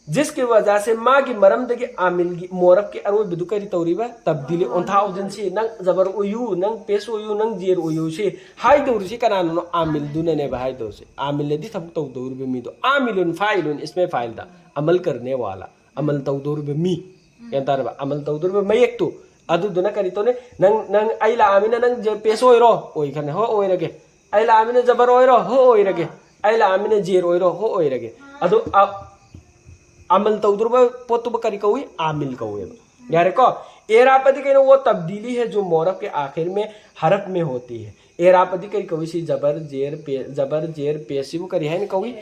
जिसकी वजह से, ꯃꯥꯒꯤ ꯃꯔꯝꯗꯒꯤ ꯑꯥꯃꯤꯜꯒꯤ, ꯃꯣꯔꯞꯀꯤ ꯑꯔꯣꯏꯕꯗꯨ ꯀꯔꯤ ꯇꯧꯔꯤꯕ? ꯇꯕꯗꯤꯂꯤ, ꯑꯣꯟꯊꯥ ꯑꯣꯟꯁꯤꯟꯁꯤ꯫ ꯅꯪ ꯖꯕꯔ ꯑꯣꯏꯌꯨ, ꯅꯪ ꯄꯦꯁ ꯑꯣꯏꯌꯨ, ꯅꯪ ꯖꯦꯔ ꯑꯣꯏꯌꯨ ꯁꯤ ꯍꯥꯏꯗꯧꯔꯤꯁꯤ ꯀꯅꯥꯅꯅꯣ? ꯑꯥꯃꯤꯜꯗꯨꯅꯅꯦꯕ ꯍꯥꯏꯗꯧꯔꯤꯁꯤ꯫ ꯑꯥꯃꯤꯜ ꯑꯗꯤ ꯊꯕꯛ ꯇꯧꯗꯧꯔꯤꯕ ꯃꯤꯗꯣ꯫ आमिल फ़ाइल, इसमें फ़ाइल दा, अमल करने वाला, ꯑꯃꯜ ꯇꯧꯗꯧꯔꯤꯕ ꯃꯤ꯫ ꯒ꯭ꯌꯥꯟ ꯇꯥꯔꯕ? ꯑꯃꯜ ꯇꯧꯗꯧꯔꯤꯕ ꯃꯌꯦꯛꯇꯨ꯫ ꯑꯗꯨꯗꯨꯅ ꯀꯔꯤ ꯇꯧꯅꯤ? ꯅꯪ, ꯅꯪ ꯑꯩ ꯂꯥꯛꯑꯃꯤꯅ ꯅꯪ ꯖꯦ-, ꯄꯦꯁ ꯑꯣꯏꯔꯣ? ꯑꯣꯏꯈ꯭ꯔꯅꯤ꯫ ꯍꯣ, ꯑꯣꯏꯔꯒꯦ꯫ ꯑꯩ ꯂꯥꯛꯑꯃꯤꯅ ꯖꯕꯔ ꯑꯣꯏꯔꯣ? ꯍꯣ, ꯑꯣꯏꯔꯒꯦ꯫ ꯑꯩ ꯂꯥꯛꯑꯃꯤꯅ ꯖꯦꯔ ꯑꯣꯏꯔꯣ? ꯍꯣ, ꯑꯣꯏꯔꯒꯦ꯫ ꯑꯗꯨ ꯑ-, ꯑꯃꯜ ꯇꯧꯗꯧꯔꯤꯕ ꯄꯣꯠꯇꯨꯕꯨ ꯀꯔꯤ ꯀꯧꯏ? आमिल ꯀꯧꯋꯦꯕ꯫ ꯌꯥꯔꯦꯀꯣ? एराब ꯑꯗꯤ ꯀꯩꯅꯣ? वो तब्दीली है जो मोरब के आखिर में हरफ में होती है। एराब ꯑꯗꯤ ꯀꯔꯤ ꯀꯧꯏ? ꯁꯤ ꯖꯕꯔ ꯖꯦꯔ ꯄꯦ-, ꯖꯕꯔ ꯖꯦꯔ ꯄꯦꯁ ꯁꯤꯕꯨ ꯀꯔꯤ ꯍꯥꯏꯅ ꯀꯧꯏ?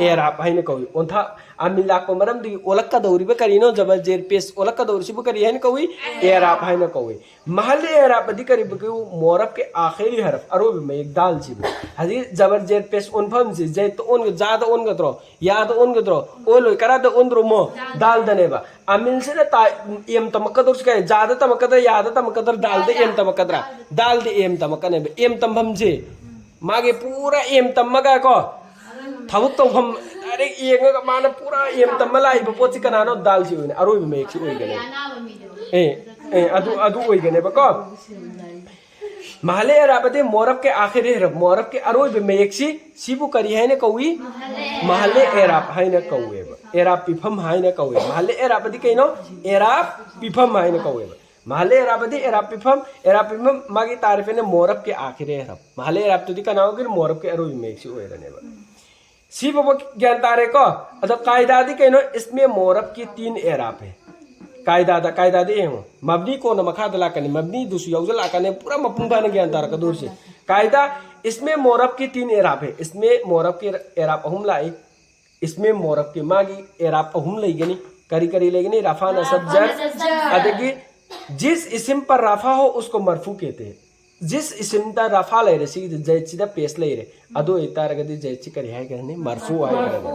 एराब ꯍꯥꯏꯅ ꯀꯧꯏ꯫ ꯑꯣꯟꯊꯥ, ꯑꯥꯃꯤꯜ ꯂꯥꯛꯄ ꯃꯔꯝꯗꯒꯤ ꯑꯣꯜꯂꯛꯀꯗꯧꯔꯤꯕ ꯀꯔꯤꯅꯣ? ꯖꯕꯔ ꯖꯦꯔ ꯄꯦꯁ ꯑꯣꯜꯂꯛꯀꯗꯧꯔꯤꯁꯤꯕꯨ ꯀꯔꯤ ꯍꯥꯏꯅ ꯀꯧꯏ? एराब ꯍꯥꯏꯅ ꯀꯧꯏ꯫ ꯃꯍꯜ ꯑꯦꯔꯥꯕ ꯑꯗꯤ ꯀꯔꯤꯕꯨ ꯀꯧꯏ? मोरब के आखिरी हरफ, ꯑꯔꯣꯏꯕ ꯃꯌꯦꯛ ꯗꯥꯜꯁꯤꯕꯨ꯫ ꯍꯧꯖꯤꯛ ꯖꯕꯔ ꯖꯦꯔ ꯄꯦꯁ ꯑꯣꯟꯐꯝꯁꯤ ꯖꯦꯠꯇ ꯑꯣꯟꯒ-, ꯖꯥꯗ ꯑꯣꯟꯒꯗ꯭ꯔꯣ? ꯌꯥꯗ ꯑꯣꯟꯒꯗ꯭ꯔꯣ? ꯑꯣꯜꯂꯣꯏ꯫ ꯀꯔꯥꯏꯗ ꯑꯣꯟꯗ꯭ꯔꯣꯃꯣ? ꯗꯥꯜꯗꯅꯦꯕ꯫ ꯑꯥꯃꯤꯜꯁꯤꯅ ꯇꯥ-, ꯑꯦꯝ ꯇꯝꯃꯛꯀꯗꯧꯔꯤꯁꯤ ꯀꯩ? ꯖꯥꯗ ꯇꯝꯃꯛꯀꯗ꯭ꯔꯥ, ꯌꯥꯗ ꯇꯝꯃꯛꯀꯗ꯭ꯔꯥ, ꯗꯥꯜꯗ ꯑꯦꯝ ꯇꯝꯃꯛꯀꯗ꯭ꯔꯥ? ꯗꯥꯜꯗ ꯑꯦꯝ ꯇꯝꯃꯛꯀꯅꯦꯕ꯫ ꯑꯦꯝ ꯇꯝꯐꯝꯁꯦ ꯃꯥꯒꯤ ꯄꯨꯔꯥ ꯑꯦꯝ ꯇꯝꯃꯒ ꯀꯣ, ꯊꯕꯛ ꯇꯧꯐꯝ ꯗꯥꯏꯔꯦꯛ ꯌꯦꯡꯉꯒ ꯃꯥꯅ ꯄꯨꯔꯥ ꯑꯦꯝ ꯇꯝꯃ ꯂꯥꯛꯏꯕ ꯄꯣꯠꯁꯤ ꯀꯅꯥꯅꯣ? ꯗꯥꯜꯁꯤ ꯑꯣꯏꯅ, ꯑꯔꯣꯏꯕ ꯃꯌꯦꯛꯁꯤ ꯑꯣꯏꯒꯅꯦꯕ꯫ ꯑꯦ, ꯑꯦ, ꯑꯗꯨ, ꯑꯗꯨ ꯑꯣꯏꯒꯅꯦꯕꯀꯣ꯫ ꯃꯍꯜ ꯑꯦꯔꯥꯕ ꯑꯗꯤ मोरब के आखिरी हरफ, ꯃꯣꯔꯞꯀꯤ ꯑꯔꯣꯏꯕ ꯃꯌꯦꯛꯁꯤ, ꯁꯤꯕꯨ ꯀꯔꯤ ꯍꯥꯏꯅ ꯀꯧꯏ? ꯃꯍꯜ ꯑꯦꯔꯥꯕ ꯍꯥꯏꯅ ꯀꯧꯋꯦꯕ꯫ ꯑꯦꯔꯥꯕ ꯄꯤꯐꯝ ꯍꯥꯏꯅ ꯀꯧꯋꯦ꯫ ꯃꯍꯜ ꯑꯦꯔꯥꯕ ꯑꯗꯤ ꯀꯩꯅꯣ? ꯑꯦꯔꯥꯕ ꯄꯤꯐꯝ ꯍꯥꯏꯅ ꯀꯧꯋꯦꯕ꯫ ꯃꯍꯜ ꯑꯦꯔꯥꯕ ꯑꯗꯤ ꯑꯦꯔꯥꯕ ꯄꯤꯐꯝ, ꯑꯦꯔꯥꯕ ꯄꯤꯐꯝ ꯃꯥꯒꯤ ꯇꯥꯔꯤꯐ ꯍꯥꯏꯅ मोरब के आखिरी हरफ꯫ ꯃꯍꯜ ꯑꯦꯔꯥꯕ ꯇꯨꯗꯤ ꯀꯅꯥ ꯑꯣꯏꯒꯅꯤ? ꯃꯣꯔꯞꯀꯤ ꯑꯔꯣꯏꯕ ꯃꯌꯦꯛꯁꯤ ꯑꯣꯏꯔꯅꯦꯕ꯫ ꯁꯤ ꯐꯥꯎꯕ ꯒ꯭ꯌꯥꯟ ꯇꯥꯔꯦꯀꯣ? ꯑꯗꯣ ꯀꯥꯏꯗꯥꯗꯤ ꯀꯩꯅꯣ? इसमें मोरब की तीन एराब है꯫ ꯀꯥꯏꯗꯥꯗ, ꯀꯥꯏꯗꯥꯗꯤ ꯌꯦꯡꯉꯣ꯫ ꯃꯕꯅꯤ ꯀꯣꯟꯅ ꯃꯈꯥꯗ ꯂꯥꯛꯀꯅꯤ꯫ ꯃꯕꯅꯤꯗꯨꯁꯨ ꯌꯥꯎꯁꯜꯂꯛꯀꯅꯤ꯫ ꯄꯨꯔꯥ ꯃꯄꯨꯡ ꯐꯥꯅ ꯒ꯭ꯌꯥꯟ ꯇꯥꯔꯛꯀꯗꯧꯔꯤꯁꯦ꯫ ꯀꯥꯏꯗꯥ, इसमें मोरब की तीन एराब है꯫ इसमें मोरब की एराब ꯑꯍꯨꯝ ꯂꯥꯛꯏ꯫ इसमें मोरब की, ꯃꯥꯒꯤ ꯑꯦꯔꯥꯕ ꯑꯍꯨꯝ ꯂꯩꯒꯅꯤ꯫ ꯀꯔꯤ ꯀꯔꯤ ꯂꯩꯒꯅꯤ? ꯔꯐꯥ ꯅꯁꯕ ꯖꯔ, ꯑꯗꯒꯤ ꯖꯤꯁ ꯏꯁꯤꯝ ꯄꯔ ꯔꯐꯥ ꯍꯣ ꯎꯁꯀꯣ ꯃꯔꯐꯨ ꯀꯦꯇꯦ꯫ ꯖꯤꯁ ꯏꯁꯤꯝꯗ ꯔꯐꯥ ꯂꯩꯔꯦ, ꯁꯤꯒꯤꯗ ꯖꯩꯠꯁꯤꯗ ꯄꯦꯁ ꯂꯩꯔꯦ꯫ ꯑꯗꯨ ꯑꯣꯏꯇꯥꯔꯒꯗꯤ ꯖꯩꯠꯁꯤ ꯀꯔꯤ ꯍꯥꯏꯈ꯭ꯔꯅꯤ? ꯃꯔꯐꯨ ꯍꯥꯏꯈ꯭ꯔꯅꯤ꯫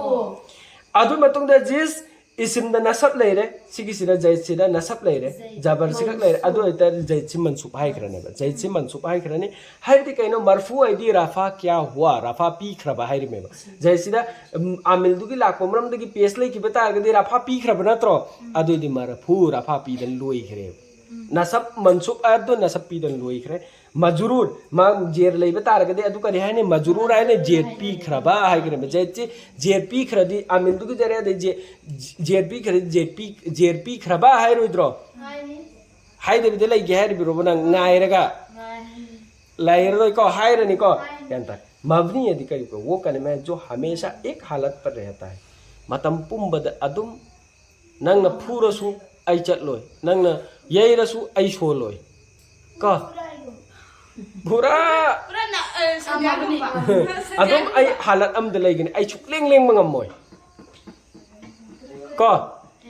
ꯑꯗꯨ ꯃꯇꯨꯡꯗ ꯖꯤꯁ ꯏꯁꯤꯝꯗ ꯅꯁꯕ ꯂꯩꯔꯦ, ꯁꯤꯒꯤꯁꯤꯗ ꯖꯩꯠꯁꯤꯗ ꯅꯁꯕ ꯂꯩꯔꯦ, ꯖꯕꯔꯁꯤ ꯈꯛ ꯂꯩꯔꯦ꯫ ꯑꯗꯨ ꯑꯣꯏꯇꯥꯔꯗꯤ ꯖꯩꯠꯁꯤ ꯃꯟꯁꯨꯕ ꯍꯥꯏꯈ꯭ꯔꯅꯦꯕ, ꯖꯩꯠꯁꯤ ꯃꯟꯁꯨꯕ ꯍꯥꯏꯈ꯭ꯔꯅꯤ꯫ ꯍꯥꯏꯕꯗꯤ ꯀꯩꯅꯣ? ꯃꯔꯐꯨ ꯍꯥꯏꯗꯤ ꯔꯐꯥ ꯀꯌꯥ ꯍꯨꯋꯥ, ꯔꯐꯥ ꯄꯤꯈ꯭ꯔꯕ ꯍꯥꯏꯔꯤꯃꯦꯕ꯫ ꯖꯩꯠꯁꯤꯗ ꯎꯝ, ꯑꯥꯃꯤꯜꯗꯨꯒꯤ ꯂꯥꯛꯄ ꯃꯔꯝꯗꯒꯤ ꯄꯦꯁ ꯂꯩꯈꯤꯕ ꯇꯥꯔꯒꯗꯤ ꯔꯐꯥ ꯄꯤꯈ꯭ꯔꯕ ꯅꯠꯇ꯭ꯔꯣ? ꯑꯗꯨꯑꯣꯏꯗꯤ ꯃꯔꯐꯨ ꯔꯐꯥ ꯄꯤꯗꯅ ꯂꯣꯏꯈ꯭ꯔꯦꯕ꯫ ꯅꯁꯕ ꯃꯟꯁꯨꯕ ꯍꯥꯏꯕꯗꯣ ꯅꯁꯕ ꯄꯤꯗꯅ ꯂꯣꯏꯈ꯭ꯔꯦ꯫ ꯃꯖꯔꯨꯔ, ꯃꯥ ꯖꯦꯔ ꯂꯩꯕ ꯇꯥꯔꯒꯗꯤ ꯑꯗꯨ ꯀꯔꯤ ꯍꯥꯏꯅꯤ? ꯃꯖꯔꯨꯔ ꯍꯥꯏꯅ ꯖꯦꯔ ꯄꯤꯈ꯭ꯔꯕ ꯍꯥꯏꯈ꯭ꯔꯦꯕ꯫ ꯖꯦꯔꯁꯤ, ꯖꯦꯔ ꯄꯤꯈ꯭ꯔꯗꯤ ꯑꯥꯃꯤꯜꯗꯨꯒꯤ ꯖꯔꯦ ꯑꯗꯩ ꯖꯦ-, ꯖꯦꯔ ꯄꯤꯈ꯭ꯔꯗꯤ ꯖꯦꯔ ꯄꯤ-, ꯖꯦꯔ ꯄꯤꯈ꯭ꯔꯕ ꯍꯥꯏꯔꯣꯏꯗ꯭ꯔꯣ? ꯍꯥꯏꯗꯕꯤꯗ ꯂꯩꯒꯦ ꯍꯥꯏꯔꯤꯕ꯭ꯔꯣꯕ ꯅꯪ? ꯉꯥꯏꯔꯒ ꯂꯩꯔꯔꯣꯏꯀꯣ, ꯍꯥꯏꯔꯅꯤꯀꯣ꯫ ꯒ꯭ꯌꯥꯟ ꯇꯥꯏ꯫ ꯃꯕꯅꯤ ꯑꯗꯤ ꯀꯔꯤ ꯀꯧ? वो कलमा है जो हमेशा एक हालत पर रहता है, ꯃꯇꯝ ꯄꯨꯝꯕꯗ ꯑꯗꯨꯝ ꯅꯪꯅ ꯐꯨꯔꯁꯨ ꯑꯩ ꯆꯠꯂꯣꯏ, ꯅꯪꯅ ꯌꯩꯔꯁꯨ ꯑꯩ ꯁꯣꯜꯂꯣꯏ꯫ ꯀꯣ? ꯄꯨꯔꯥ ꯑꯗꯨꯝ ꯑꯩ ꯍꯥꯂꯠ ꯑꯃꯗ ꯂꯩꯒꯅꯤ, ꯑꯩ ꯁꯨꯛꯂꯦꯡ ꯂꯦꯡꯕ ꯉꯝꯃꯣꯏ꯫ ꯀꯣ?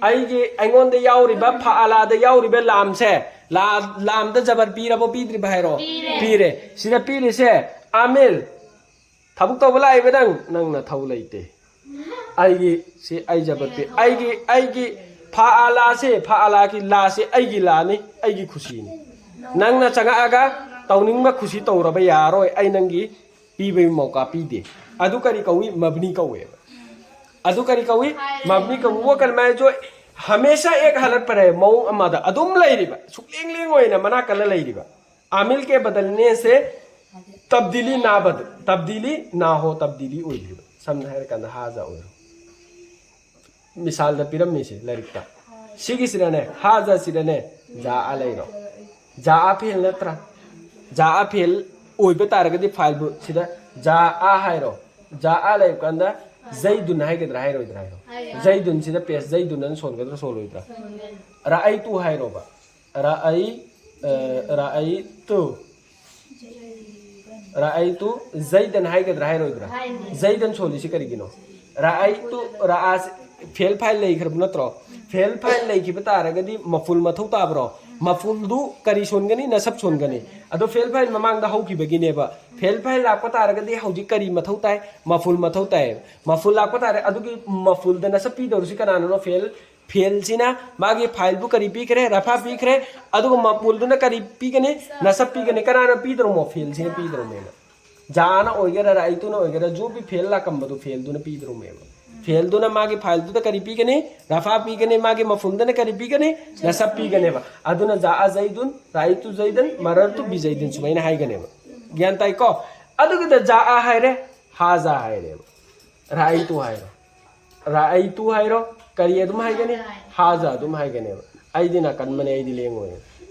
ꯑꯩꯒꯤ, ꯑꯩꯉꯣꯟꯗ ꯌꯥꯎꯔꯤꯕ ꯐꯑꯂꯥꯗ ꯌꯥꯎꯔꯤꯕ ꯂꯥꯝꯁꯦ, ꯂꯥ-, ꯂꯥꯝꯗ ꯖꯕꯔ ꯄꯤꯔꯕꯣ, ꯄꯤꯗ꯭ꯔꯤꯕ ꯍꯥꯏꯔꯣ? ꯄꯤꯔꯦ꯫ ꯄꯤꯔꯦ꯫ ꯁꯤꯗ ꯄꯤꯔꯤꯁꯦ ꯑꯥꯃꯤꯜ, ꯊꯕꯛ ꯇꯧꯕ ꯂꯥꯛꯏꯕ ꯅꯪ, ꯅꯪꯅ ꯊꯧ ꯂꯩꯇꯦ꯫ ꯑꯩꯒꯤ, ꯁꯤ ꯑꯩ ꯖꯕꯔ ꯄꯤ-, ꯑꯩꯒꯤ, ꯑꯩꯒꯤ ꯐꯑꯂꯥꯁꯦ, ꯐꯑꯂꯥꯒꯤ ꯂꯥꯁꯦ ꯑꯩꯒꯤ ꯂꯥꯅꯤ, ꯑꯩꯒꯤ ꯈꯨꯁꯤꯅꯤ꯫ ꯅꯪꯅ ꯆꯪꯉꯛꯑꯒ ꯇꯧꯅꯤꯡꯕ ꯈꯨꯁꯤ ꯇꯧꯔꯕ ꯌꯥꯔꯣꯏ, ꯑꯩ ꯅꯪꯒꯤ ꯄꯤꯕꯒꯤ ꯃꯧꯀꯥ ꯄꯤꯗꯦ꯫ ꯑꯗꯨ ꯀꯔꯤ ꯀꯧꯏ? ꯃꯕꯅꯤ ꯀꯧꯋꯦꯕ꯫ ꯑꯗꯨ ꯀꯔꯤ ꯀꯧꯏ? ꯃꯕꯅꯤ ꯀꯧꯏ꯫ वो कलमा है जो हमेशा एक हालत पर है, ꯃꯑꯣꯡ ꯑꯃꯗ ꯑꯗꯨꯝ ꯂꯩꯔꯤꯕ, ꯁꯨꯛꯂꯦꯡ ꯂꯦꯡꯉꯣꯏꯅ ꯃꯅꯥ ꯀꯜꯂ ꯂꯩꯔꯤꯕ꯫ आमिल के बदलने से तब्दीली ना बद-, तब्दीली ना हो, ꯇꯕꯗꯤꯂꯤ ꯑꯣꯏꯗ꯭ꯔꯤꯕ꯫ ꯁꯝꯅ ꯍꯥꯏꯔꯀꯥꯟꯗ ꯍꯥꯖꯥ ꯑꯣꯏꯔꯣ꯫ ꯃꯤꯁꯥꯜꯗ ꯄꯤꯔꯝꯃꯤꯁꯦ ꯂꯥꯏꯔꯤꯛꯇ꯫ ꯁꯤꯒꯤꯁꯤꯗꯅꯦ, ꯍꯥꯖꯥꯁꯤꯗꯅꯦ, ꯖꯥꯑ ꯂꯩꯔꯣ꯫ ꯖꯥꯑ ꯐꯦꯜ ꯅꯠꯇ꯭ꯔꯥ? ꯖꯥꯑ ꯐꯦꯜ ꯑꯣꯏꯕ ꯇꯥꯔꯒꯗꯤ ꯐꯥꯏꯜꯕꯨ ꯁꯤꯗ ꯖꯥꯑ ꯍꯥꯏꯔꯣ꯫ ꯖꯥꯑ ꯂꯩꯕ ꯀꯥꯟꯗ ꯖꯩꯗꯨꯟ ꯍꯥꯏꯒꯗ꯭ꯔꯥ ꯍꯥꯏꯔꯣꯏꯗ꯭ꯔꯥ ꯍꯥꯏꯔꯣ꯫ ꯖꯩꯗꯨꯟꯁꯤꯗ ꯄꯦꯁ ꯖꯩꯗꯨꯟ ꯑꯅ ꯁꯣꯟꯒꯗ꯭ꯔꯥ ꯁꯣꯜꯂꯣꯏꯗ꯭ꯔꯥ? ꯔꯥꯑꯩꯇꯨ ꯍꯥꯏꯔꯣꯕ꯫ ꯔꯥꯑꯩ, ꯑ, ꯔꯥꯑꯩꯇꯨ꯫ ꯔꯥꯑꯩꯇꯨ ꯖꯩꯗꯟ ꯍꯥꯏꯒꯗ꯭ꯔꯥ ꯍꯥꯏꯔꯣꯏꯗ꯭ꯔꯥ? ꯖꯩꯗꯟ ꯁꯣꯜꯂꯤꯁꯤ ꯀꯔꯤꯒꯤꯅꯣ? ꯔꯥꯑꯩꯇꯨ, ꯔꯥꯑꯥꯁꯤ ꯐꯦꯜ ꯐꯥꯏꯜ ꯂꯩꯈ꯭ꯔꯕ ꯅꯠꯇ꯭ꯔꯣ? ꯐꯦꯜ ꯐꯥꯏꯜ ꯂꯩꯈꯤꯕ ꯇꯥꯔꯒꯗꯤ ꯃꯐꯨꯜ ꯃꯊꯧ ꯇꯥꯕ꯭ꯔꯣ? ꯃꯐꯨꯜꯗꯨ ꯀꯔꯤ ꯁꯣꯟꯒꯅꯤ? ꯅꯁꯕ ꯁꯣꯟꯒꯅꯤ꯫ ꯑꯗꯣ ꯐꯦꯜ ꯐꯥꯏꯜ ꯃꯃꯥꯡꯗ ꯍꯧꯈꯤꯕꯒꯤꯅꯦꯕ꯫ ꯐꯦꯜ ꯐꯥꯏꯜ ꯂꯥꯛꯄ ꯇꯥꯔꯒꯗꯤ ꯍꯧꯖꯤꯛ ꯀꯔꯤ ꯃꯊꯧ ꯇꯥꯏ? ꯃꯐꯨꯜ ꯃꯊꯧ ꯇꯥꯏ꯫ ꯃꯐꯨꯜ ꯂꯥꯛꯄ ꯇꯥꯔꯦ꯫ ꯑꯗꯨꯒꯤ ꯃꯐꯨꯜꯗ ꯅꯁꯕ ꯄꯤꯗꯧꯔꯤꯁꯤ ꯀꯅꯥꯅꯅꯣ? ꯐꯦꯜ ꯐꯦꯜꯁꯤꯅ ꯃꯥꯒꯤ ꯐꯥꯏꯜꯕꯨ ꯀꯔꯤ ꯄꯤꯈ꯭ꯔꯦ? ꯔꯐꯥ ꯄꯤꯈ꯭ꯔꯦ꯫ ꯑꯗꯨꯒ ꯃꯐꯨꯜꯗꯨꯅ ꯀꯔꯤ ꯄꯤꯒꯅꯤ? ꯅꯁꯕ ꯄꯤꯒꯅꯤ꯫ ꯀꯅꯥꯅ ꯄꯤꯗꯧꯔꯃꯣ? ꯐꯦꯜꯁꯤꯅ ꯄꯤꯗꯧꯔꯃꯦꯕ꯫ ꯖꯥꯅ ꯑꯣꯏꯒꯦꯔꯥ, ꯔꯥꯏꯇꯨꯅ ꯑꯣꯏꯒꯦꯔꯥ, ꯖꯨ ꯕꯤ ꯐꯦꯜ ꯂꯥꯛꯀꯝꯕꯗꯨ ꯐꯦꯜꯗꯨꯅ ꯄꯤꯗꯧꯔꯃꯦꯕ꯫ ꯐꯦꯜꯗꯨꯅ ꯃꯥꯒꯤ ꯐꯥꯏꯜꯗꯨꯗ ꯀꯔꯤ ꯄꯤꯒꯅꯤ? ꯔꯐꯥ ꯄꯤꯒꯅꯤ꯫ ꯃꯥꯒꯤ ꯃꯐꯨꯜꯗꯅ ꯀꯔꯤ ꯄꯤꯒꯅꯤ? ꯅꯁꯕ ꯄꯤꯒꯅꯦꯕ꯫ ꯑꯗꯨꯅ ꯖꯥ ꯑ ꯖꯩꯗꯨꯟ, ꯔꯥꯏꯇꯨ ꯖꯩꯗꯟ, ꯃꯔꯔꯇꯨ ꯕꯤ ꯖꯩꯗꯤꯟ ꯁꯨꯃꯥꯏꯅ ꯍꯥꯏꯒꯅꯦꯕ꯫ ꯒ꯭ꯌꯥꯟ ꯇꯥꯏꯀꯣ? ꯑꯗꯨꯒꯤꯗ ꯖꯥ ꯑ ꯍꯥꯏꯔꯦ, ꯍꯥ ꯖꯥ ꯍꯥꯏꯔꯦꯕ꯫ ꯔꯥꯏꯇꯨ ꯍꯥꯏꯔꯣ꯫ ꯔꯥꯏꯇꯨ ꯍꯥꯏꯔꯣ꯫ ꯀꯔꯤ ꯑꯗꯨꯝ ꯍꯥꯏꯒꯅꯤ? ꯍꯥ ꯖꯥ ꯑꯗꯨꯝ ꯍꯥꯏꯒꯅꯦꯕ꯫ ꯑꯩꯗꯤ ꯅꯥꯀꯟꯕꯅꯦ, ꯑꯩꯗꯤ ꯂꯦꯡꯉꯣꯏ꯫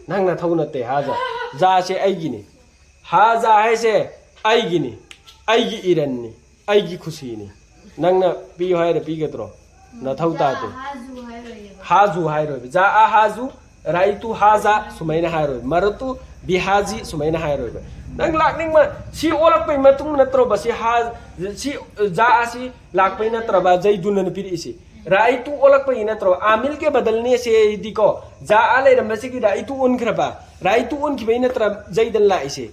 ꯅꯪ ꯅꯊꯧ ꯅꯠꯇꯦ, ꯍꯥ ꯖꯥ꯫ ꯖꯥꯁꯦ ꯑꯩꯒꯤꯅꯤ꯫ ꯍꯥ ꯖꯥ ꯍꯥꯏꯁꯦ ꯑꯩꯒꯤꯅꯤ꯫ ꯑꯩꯒꯤ ꯏꯔꯟꯅꯤ꯫ ꯑꯩꯒꯤ ꯈꯨꯁꯤꯅꯤ꯫ ꯅꯪꯅ ꯄꯤꯌꯨ ꯍꯥꯏꯔ ꯄꯤꯒꯗ꯭ꯔꯣ? ꯅꯊꯧ ꯇꯥꯗꯦ꯫ ꯍꯥꯖꯨ ꯍꯥꯏꯔꯣꯏꯌꯦꯕ꯫ ꯍꯥꯖꯨ ꯍꯥꯏꯔꯣꯏꯕ꯫ ꯖꯥ ꯑ ꯍꯥꯖꯨ, ꯔꯥꯏꯇꯨ ꯍꯥꯖꯥ ꯁꯨꯃꯥꯏꯅ ꯍꯥꯏꯔꯣꯏꯕ꯫ ꯃꯔꯠꯇꯨ ꯕꯤꯍꯥꯖꯤ ꯁꯨꯃꯥꯏꯅ ꯍꯥꯏꯔꯣꯏꯕ꯫ ꯅꯪ ꯂꯥꯛꯅꯤꯡꯕ ꯁꯤ ꯑꯣꯜꯂꯛꯄꯩ ꯃꯇꯨꯡ ꯅꯠꯇ꯭ꯔꯣꯕ ꯁꯤ ꯍꯥ-, ꯁꯤ ꯖꯥ ꯑꯁꯤ ꯂꯥꯛꯄꯩ ꯅꯠꯇ꯭ꯔꯕ ꯖꯩꯗꯨꯅ ꯄꯤꯔꯛꯏꯁꯤ? ꯔꯥꯏꯇꯨ ꯑꯣꯜꯂꯛꯄꯒꯤ ꯅꯠꯇ꯭ꯔꯣ? ꯑꯥꯃꯤꯜꯒꯤ ꯕꯗꯜꯅꯦ ꯁꯤꯗꯤꯀꯣ, ꯖꯥ ꯑ ꯂꯩꯔꯝꯕꯁꯤꯒꯤ ꯔꯥꯏꯇꯨ ꯑꯣꯟꯈ꯭ꯔꯕ? ꯔꯥꯏꯇꯨ ꯑꯣꯟꯈꯤꯕꯩ ꯅꯠꯇ꯭ꯔ ꯖꯩꯗꯟ ꯂꯥꯛꯏꯁꯦ?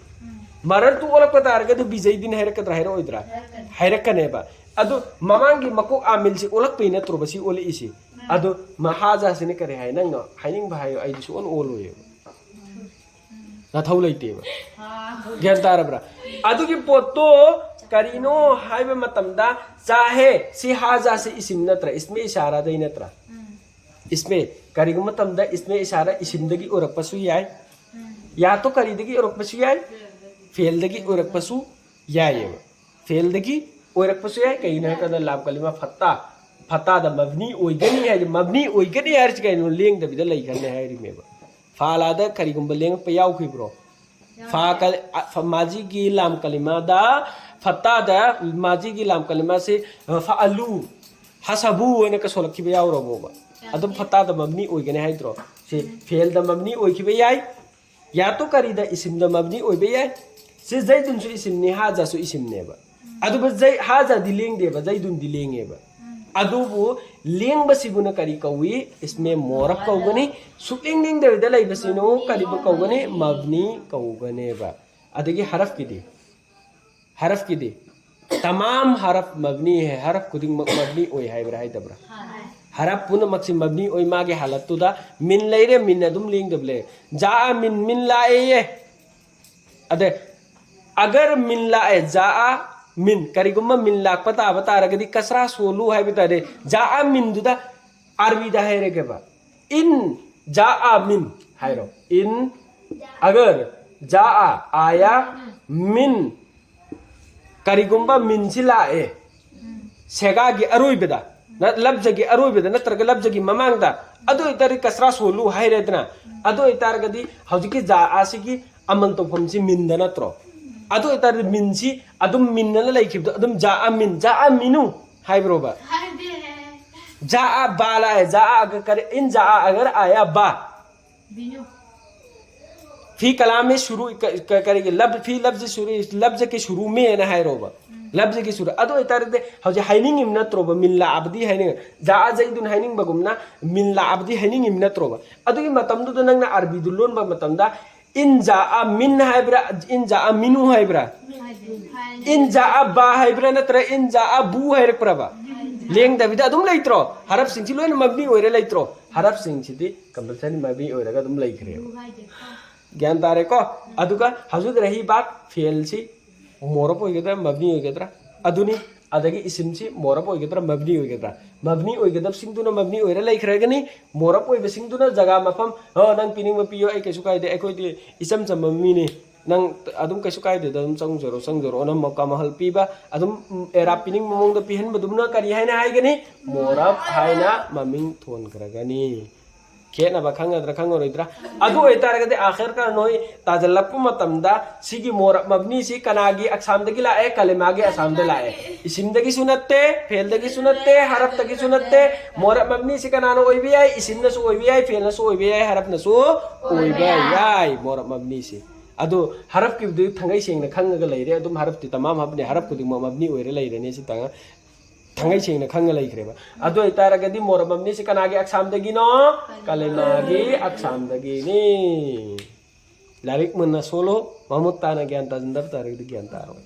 ꯃꯔꯠꯇꯨ ꯑꯣꯜꯂꯛꯄ ꯇꯥꯔꯒꯗꯤ ꯕꯤꯖꯩꯗꯤꯟ ꯍꯥꯏꯔꯛꯀꯗ꯭ꯔꯥ? ꯍꯥꯏꯔꯛꯑꯣꯏꯗ꯭ꯔꯥ? ꯍꯥꯏꯔꯛꯀꯅꯦꯕ꯫ ꯑꯗꯨ ꯃꯃꯥꯡꯒꯤ ꯃꯀꯣꯛ ꯑꯥꯃꯤꯜꯁꯤ ꯑꯣꯜꯂꯛꯄꯩ ꯅꯠꯇ꯭ꯔꯣꯕ ꯁꯤ ꯑꯣꯜꯂꯛꯏꯁꯤ? ꯑꯗꯨ ꯃꯍꯥꯖꯥꯁꯤꯅ ꯀꯔꯤ ꯍꯥꯏ? ꯅꯪꯅ ꯍꯥꯏꯅꯤꯡꯕ ꯍꯥꯏꯌꯣ, ꯑꯩꯗꯤ ꯁꯨꯛꯑꯣꯟ ꯑꯣꯜꯂꯣꯏꯕ꯫ ꯅꯊꯧ ꯂꯩꯇꯦꯕ꯫ ꯒ꯭ꯌꯥꯟ ꯇꯥꯔꯕ꯭ꯔꯥ? ꯑꯗꯨꯒꯤ ꯄꯣꯠꯇꯣ ꯀꯔꯤꯅꯣ ꯍꯥꯏꯕ ꯃꯇꯝꯗ, ꯆꯥꯍꯦ, ꯁꯤ ꯍꯥꯖꯥꯁꯤ ꯏꯁꯤꯝ ꯅꯠꯇ꯭ꯔꯥ? ꯏꯁꯃꯦ ꯏꯁꯥꯔꯥꯗꯩ ꯅꯠꯇ꯭ꯔꯥ? ꯏꯁꯃꯦ, ꯀꯔꯤꯒꯨꯝꯕ ꯃꯇꯝꯗ ꯏꯁꯃꯦ ꯏꯁꯥꯔꯥ ꯏꯁꯤꯝꯗꯒꯤ ꯑꯣꯏꯔꯛꯄꯁꯨ ꯌꯥꯏ꯫ ꯌꯥꯇꯣ ꯀꯔꯤꯗꯒꯤ ꯑꯣꯏꯔꯛꯄꯁꯨ ꯌꯥꯏ? ꯐꯦꯜꯗꯒꯤ ꯑꯣꯏꯔꯛꯄꯁꯨ ꯌꯥꯏꯌꯦꯕ꯫ ꯐꯦꯜꯗꯒꯤ ꯑꯣꯏꯔꯛꯄꯁꯨ ꯌꯥꯏ꯫ ꯀꯩꯒꯤꯅꯣ ꯍꯥꯏꯔꯀꯥꯟꯗ ꯂꯥꯝ ꯀꯂꯤꯃꯥ ꯐꯠꯇꯥ, ꯐꯠꯇꯥꯗ ꯃꯕꯅꯤ ꯑꯣꯏꯒꯅꯤ ꯍꯥꯏꯗꯤ ꯃꯕꯅꯤ ꯑꯣꯏꯒꯅꯤ ꯍꯥꯏꯔꯤꯁꯤ ꯀꯩꯅꯣ? ꯂꯦꯡꯗꯕꯤꯗ ꯂꯩꯈ꯭ꯔꯅꯤ ꯍꯥꯏꯔꯤꯃꯦꯕ꯫ ꯐꯥꯂꯥꯗ ꯀꯔꯤꯒꯨꯝꯕ ꯂꯦꯡꯉꯛꯄ ꯌꯥꯎꯈꯤꯕ꯭ꯔꯣ? ꯐꯥ ꯀ-, ꯑ, ꯐ-, ꯃꯥꯖꯤꯒꯤ ꯂꯥꯝ ꯀꯂꯤꯃꯥꯗ, ꯐꯠꯇꯥꯗ ꯃꯥꯖꯤꯒꯤ ꯂꯥꯝ ꯀꯂꯤꯃꯥꯁꯤ, ꯑ, ꯐ ꯑꯂꯨ, ꯍꯁꯕꯨ ꯑꯣꯏꯅ ꯀꯁꯣꯜꯂꯛꯈꯤꯕ ꯌꯥꯎꯔꯕꯣꯕ? ꯑꯗꯨꯝ ꯐꯠꯇꯥꯗ ꯃꯕꯅꯤ ꯑꯣꯏꯒꯅꯤ ꯍꯥꯏꯗ꯭ꯔꯣ? ꯁꯤ ꯐꯦꯜꯗ ꯃꯕꯅꯤ ꯑꯣꯏꯈꯤꯕ ꯌꯥꯏ꯫ ꯌꯥꯇꯣ ꯀꯔꯤꯗ ꯏꯁꯤꯝꯗ ꯃꯕꯅꯤ ꯑꯣꯏꯕ ꯌꯥꯏ꯫ ꯁꯤ ꯖꯩꯗꯨꯟꯁꯨ ꯏꯁꯤꯝꯅꯤ, ꯍꯥꯖꯥꯁꯨ ꯏꯁꯤꯝꯅꯦꯕ꯫ ꯑꯗꯨꯕꯨ ꯖꯩ-, ꯍꯥꯖꯥꯗꯤ ꯂꯦꯡꯗꯦꯕ, ꯖꯩꯗꯨꯟꯗꯤ ꯂꯦꯡꯉꯦꯕ꯫ ꯑꯗꯨꯕꯨ ꯂꯦꯡꯕꯁꯤꯕꯨꯅ ꯀꯔꯤ ꯀꯧꯏ? ꯏꯁꯃꯦ ꯃꯣꯔꯕ ꯀꯧꯒꯅꯤ꯫ ꯁꯨꯛꯂꯦꯡ ꯂꯦꯡꯗꯕꯤꯗ ꯂꯩꯕꯁꯤꯅ ꯀꯔꯤꯕꯨ ꯀꯧꯒꯅꯤ? ꯃꯕꯅꯤ ꯀꯧꯒꯅꯦꯕ꯫ ꯑꯗꯒꯤ ꯍꯔꯐꯀꯤꯗꯤ, ꯍꯔꯐꯀꯤꯗꯤ ꯇꯃꯥꯝ ꯍꯔꯐ ꯃꯕꯅꯤ ꯍꯦ, ꯍꯔꯐ ꯈꯨꯗꯤꯡꯃꯛ ꯃꯕꯅꯤ ꯑꯣꯏ ꯍꯥꯏꯕ꯭ꯔꯥ ꯍꯥꯏꯗꯕ꯭ꯔꯥ? ꯍꯔꯐ ꯄꯨꯝꯅꯃꯛꯁꯤ ꯃꯕꯅꯤ ꯑꯣꯏ꯫ ꯃꯥꯒꯤ ꯍꯥꯂꯠꯇꯨꯗ ꯃꯤꯟ ꯂꯩꯔꯦ, ꯃꯤꯟ ꯑꯗꯨꯝ ꯂꯦꯡꯗꯕ ꯂꯩꯔꯦ꯫ ꯖꯥ ꯃꯤꯟ, ꯃꯤꯟ ꯂꯥꯛꯑꯦꯌꯦ꯫ ꯑꯗ ꯑꯒꯔ ꯃꯤꯟ ꯂꯥꯛꯑꯦ, ꯖꯥ ꯃꯤꯟ, ꯀꯔꯤꯒꯨꯝꯕ ꯃꯤꯟ ꯂꯥꯛꯄ ꯇꯥꯕ ꯇꯥꯔꯒꯗꯤ ꯀꯁꯔꯥ ꯁꯣꯜꯂꯨ ꯍꯥꯏꯕ ꯇꯥꯔꯦ꯫ ꯖꯥ ꯃꯤꯟꯗꯨꯗ ꯑꯔꯕꯤꯗ ꯍꯥꯏꯔꯒꯦꯕ, ꯏꯟ ꯖꯥ ꯃꯤꯟ ꯍꯥꯏꯔꯣ꯫ ꯏꯟ ꯑꯒꯔ ꯖꯥ ꯑꯥꯌꯥ ꯃꯤꯟ, ꯀꯔꯤꯒꯨꯝꯕ ꯃꯤꯟꯁꯤ ꯂꯥꯛꯑꯦ ꯁꯦꯒꯥꯒꯤ ꯑꯔꯣꯏꯕꯗ, ꯅ-, ꯂꯞꯖꯒꯤ ꯑꯔꯣꯏꯕꯗ ꯅꯠꯇ꯭ꯔꯒ ꯂꯞꯖꯒꯤ ꯃꯃꯥꯡꯗ, ꯑꯗꯨ ꯑꯣꯏꯇꯥꯔꯗꯤ ꯀꯁꯔꯥ ꯁꯣꯜꯂꯨ ꯍꯥꯏꯔꯦꯗꯅ꯫ ꯑꯗꯨ ꯑꯣꯏꯇꯥꯔꯒꯗꯤ ꯍꯧꯖꯤꯛꯀꯤ ꯖꯥ ꯑꯁꯤꯒꯤ ꯑꯃꯜ ꯇꯧꯐꯝꯁꯤ ꯃꯤꯟꯗ ꯅꯠꯇ꯭ꯔꯣ? ꯑꯗꯨ ꯑꯣꯏꯇꯥꯔꯗꯤ ꯃꯤꯟꯁꯤ ꯑꯗꯨꯝ ꯃꯤꯟꯅꯅ ꯂꯩꯈꯤꯕꯗꯣ ꯑꯗꯨꯝ ꯖꯥ ꯃꯤꯟ, ꯖꯥ ꯃꯤꯅꯨ ꯍꯥꯏꯕ꯭ꯔꯣꯕ? ꯍꯥꯏꯗꯦ꯫ ꯖꯥ ꯕꯥ ꯂꯥꯛꯑꯦ, ꯖꯥ ꯑꯒ-, ꯀꯔꯤ, ꯏꯟ ꯖꯥ ꯑꯒꯔ ꯑꯥꯌꯥ ꯕꯥ꯫ ꯕꯤꯅꯨ꯫ ꯐꯤ ꯀꯂꯥꯝ ꯃꯦ ꯁꯨꯔꯨ, ꯀ-, ꯀ-, ꯀꯔꯤꯒꯤ ꯂꯕ-, ꯐꯤ ꯂꯕꯖ ꯁꯨꯔꯨ, ꯂꯕꯖ ꯀꯤ ꯁꯨꯔꯨ ꯃꯦ ꯍꯥꯏꯅ ꯍꯥꯏꯔꯣꯕ꯫ ꯂꯕꯖ ꯀꯤ ꯁꯨꯔꯨ꯫ ꯑꯗꯨ ꯑꯣꯏꯇꯥꯔꯗꯤ ꯍꯧꯖꯤꯛ ꯍꯥꯏꯅꯤꯡꯉꯤꯕ ꯅꯠꯇ꯭ꯔꯣꯕ? ꯃꯤꯟ ꯂꯥꯛꯑꯕꯗꯤ ꯍꯥꯏꯅꯤꯡꯉꯤ꯫ ꯖꯥ ꯖꯩꯗꯨꯟ ꯍꯥꯏꯅꯤꯡꯕꯒꯨꯝꯅ ꯃꯤꯟ ꯂꯥꯛꯑꯕꯗꯤ ꯍꯥꯏꯅꯤꯡꯉꯤꯕ ꯅꯠꯇ꯭ꯔꯣꯕ? ꯑꯗꯨꯒꯤ ꯃꯇꯝꯗꯨꯗ ꯅꯪꯅ ꯑꯔꯕꯤꯗꯨ ꯂꯣꯟꯕ ꯃꯇꯝꯗ ꯏꯟ ꯖꯥ ꯃꯤꯟ ꯍꯥꯏꯕ꯭ꯔꯥ, ꯏꯟ ꯖꯥ ꯃꯤꯅꯨ ꯍꯥꯏꯕ꯭ꯔꯥ? ꯏꯟ ꯖꯥ ꯕꯥ ꯍꯥꯏꯕ꯭ꯔꯥ ꯅꯠꯇ꯭ꯔ ꯏꯟ ꯖꯥ ꯕꯨ ꯍꯥꯏꯔꯛꯄ꯭ꯔꯕ? ꯂꯦꯡꯗꯕꯤꯗ ꯑꯗꯨꯝ ꯂꯩꯇ꯭ꯔꯣ? ꯍꯔꯞꯁꯤꯡꯁꯤ ꯂꯣꯏꯅ ꯃꯕꯅꯤ ꯑꯣꯏꯔ ꯂꯩꯇ꯭ꯔꯣ? ꯍꯔꯞꯁꯤꯡꯁꯤꯗꯤ ꯀꯝꯄꯜꯁꯔꯤ ꯃꯕꯅꯤ ꯑꯣꯏꯔꯒ ꯑꯗꯨꯝ ꯂꯩꯈ꯭ꯔꯦꯕ꯫ ꯒ꯭ꯌꯥꯟ ꯇꯥꯔꯦꯀꯣ? ꯑꯗꯨꯒ ꯍꯧꯖꯤꯛ ꯔꯍꯤ ꯕꯥꯛ ꯐꯦꯜꯁꯤ ꯃꯣꯔꯞ ꯑꯣꯏꯒꯗ꯭ꯔꯥ, ꯃꯕꯅꯤ ꯑꯣꯏꯒꯗ꯭ꯔꯥ? ꯑꯗꯨꯅꯤ꯫ ꯑꯗꯒꯤ ꯏꯁꯤꯝꯁꯤ ꯃꯣꯔꯞ ꯑꯣꯏꯒꯗ꯭ꯔꯥ, ꯃꯕꯅꯤ ꯑꯣꯏꯒꯗ꯭ꯔꯥ? ꯃꯕꯅꯤ ꯑꯣꯏꯒꯗꯕꯁꯤꯡꯗꯨꯅ ꯃꯕꯅꯤ ꯑꯣꯏꯔ ꯂꯩꯈ꯭ꯔꯒꯅꯤ꯫ ꯃꯣꯔꯞ ꯑꯣꯏꯕꯁꯤꯡꯗꯨꯅ ꯖꯒꯥ ꯃꯐꯝ, "ꯑꯣ, ꯅꯪ ꯄꯤꯅꯤꯡꯕ ꯄꯤꯌꯣ, ꯑꯩ ꯀꯩꯁꯨ ꯀꯥꯏꯗꯦ, ꯑꯩꯈꯣꯏꯗꯤ ꯏꯆꯝ ꯆꯝꯕ ꯃꯤꯅꯤ, ꯅꯪ ꯑꯗꯨꯝ ꯀꯩꯁꯨ ꯀꯥꯏꯗꯦꯗ, ꯑꯗꯨꯝ ꯆꯪꯖꯔꯣ, ꯆꯪꯖꯔꯣ" ꯑꯅ ꯃꯀꯥ ꯃꯍꯜ ꯄꯤꯕ, ꯑꯗꯨꯝ ꯑꯦꯔꯥꯞ ꯄꯤꯅꯤꯡꯕ ꯃꯑꯣꯡꯗ ꯄꯤꯍꯟꯕꯗꯨꯃꯅ ꯀꯔꯤ ꯍꯥꯏꯅ ꯍꯥꯏꯒꯅꯤ? ꯃꯣꯔꯞ ꯍꯥꯏꯅ ꯃꯃꯤꯡ ꯊꯣꯟꯈ꯭ꯔꯒꯅꯤ꯫ ꯈꯦꯠꯅꯕ ꯈꯪꯒꯗ꯭ꯔꯥ ꯈꯪꯉꯔꯣꯏꯗ꯭ꯔꯥ? ꯑꯗꯨ ꯑꯣꯏꯇꯥꯔꯒꯗꯤ ꯑꯥꯈꯤꯔ ꯀꯥꯟ ꯅꯣꯏ ꯇꯥꯖꯜꯂꯛꯄ ꯃꯇꯝꯗ ꯁꯤꯒꯤ ꯃꯣꯔꯞ ꯃꯕꯅꯤꯁꯤ ꯀꯅꯥꯒꯤ ꯑꯛꯁꯥꯝꯗꯒꯤ ꯂꯥꯛꯑꯦ? ꯀꯂꯤꯃꯥꯒꯤ ꯑꯛꯁꯥꯝꯗ ꯂꯥꯛꯑꯦ꯫ ꯏꯁꯤꯝꯗꯒꯤꯁꯨ ꯅꯠꯇꯦ, ꯐꯦꯜꯗꯒꯤꯁꯨ ꯅꯠꯇꯦ, ꯍꯔꯞꯇꯒꯤꯁꯨ ꯅꯠꯇꯦ꯫ ꯃꯣꯔꯞ ꯃꯕꯅꯤꯁꯤ ꯀꯅꯥꯅ ꯑꯣꯏꯕ ꯌꯥꯏ? ꯏꯁꯤꯝꯅꯁꯨ ꯑꯣꯏꯕ ꯌꯥꯏ, ꯐꯦꯜꯅꯁꯨ ꯑꯣꯏꯕ ꯌꯥꯏ, ꯍꯔꯞꯅꯁꯨ ꯑꯣꯏꯕ ꯌꯥꯏ ꯃꯣꯔꯞ ꯃꯕꯅꯤꯁꯤ꯫ ꯑꯗꯨ ꯍꯔꯞꯀꯤꯕꯨꯗꯤ ꯊꯥꯡꯒꯩ ꯁꯦꯡꯅ ꯈꯪꯉꯒ ꯂꯩꯔꯦ꯫ ꯑꯗꯨꯝ ꯍꯔꯞꯇꯤ ꯇꯃꯥꯝ ꯍꯔꯞꯅꯤ, ꯍꯔꯞ ꯈꯨꯗꯤꯡꯃꯛ ꯃꯕꯅꯤ ꯑꯣꯏꯔ ꯂꯩꯔꯅꯤ꯫ ꯁꯤ ꯇꯉꯥ-, ꯊꯥꯡꯒꯩ ꯁꯦꯡꯅ ꯈꯪꯉ ꯂꯩꯈ꯭ꯔꯦꯕ꯫ ꯑꯗꯨ ꯑꯣꯏꯇꯥꯔꯒꯗꯤ ꯃꯣꯔꯕꯝꯅꯤꯁꯤ ꯀꯅꯥꯒꯤ ꯑꯛꯁꯥꯝꯗꯒꯤꯅꯣ? ꯀꯂꯩꯃꯥꯒꯤ ꯑꯛꯁꯥꯝꯗꯒꯤꯅꯤ꯫ ꯂꯥꯏꯔꯤꯛ ꯃꯨꯟꯅ ꯁꯣꯜꯂꯨ, ꯃꯃꯨꯠ ꯇꯥꯅ ꯒ꯭ꯌꯥꯟ ꯇꯥꯁꯤꯟꯗꯕ ꯇꯥꯔꯒꯗꯤ ꯒ꯭ꯌꯥꯟ ꯇꯥꯔꯣꯏ꯫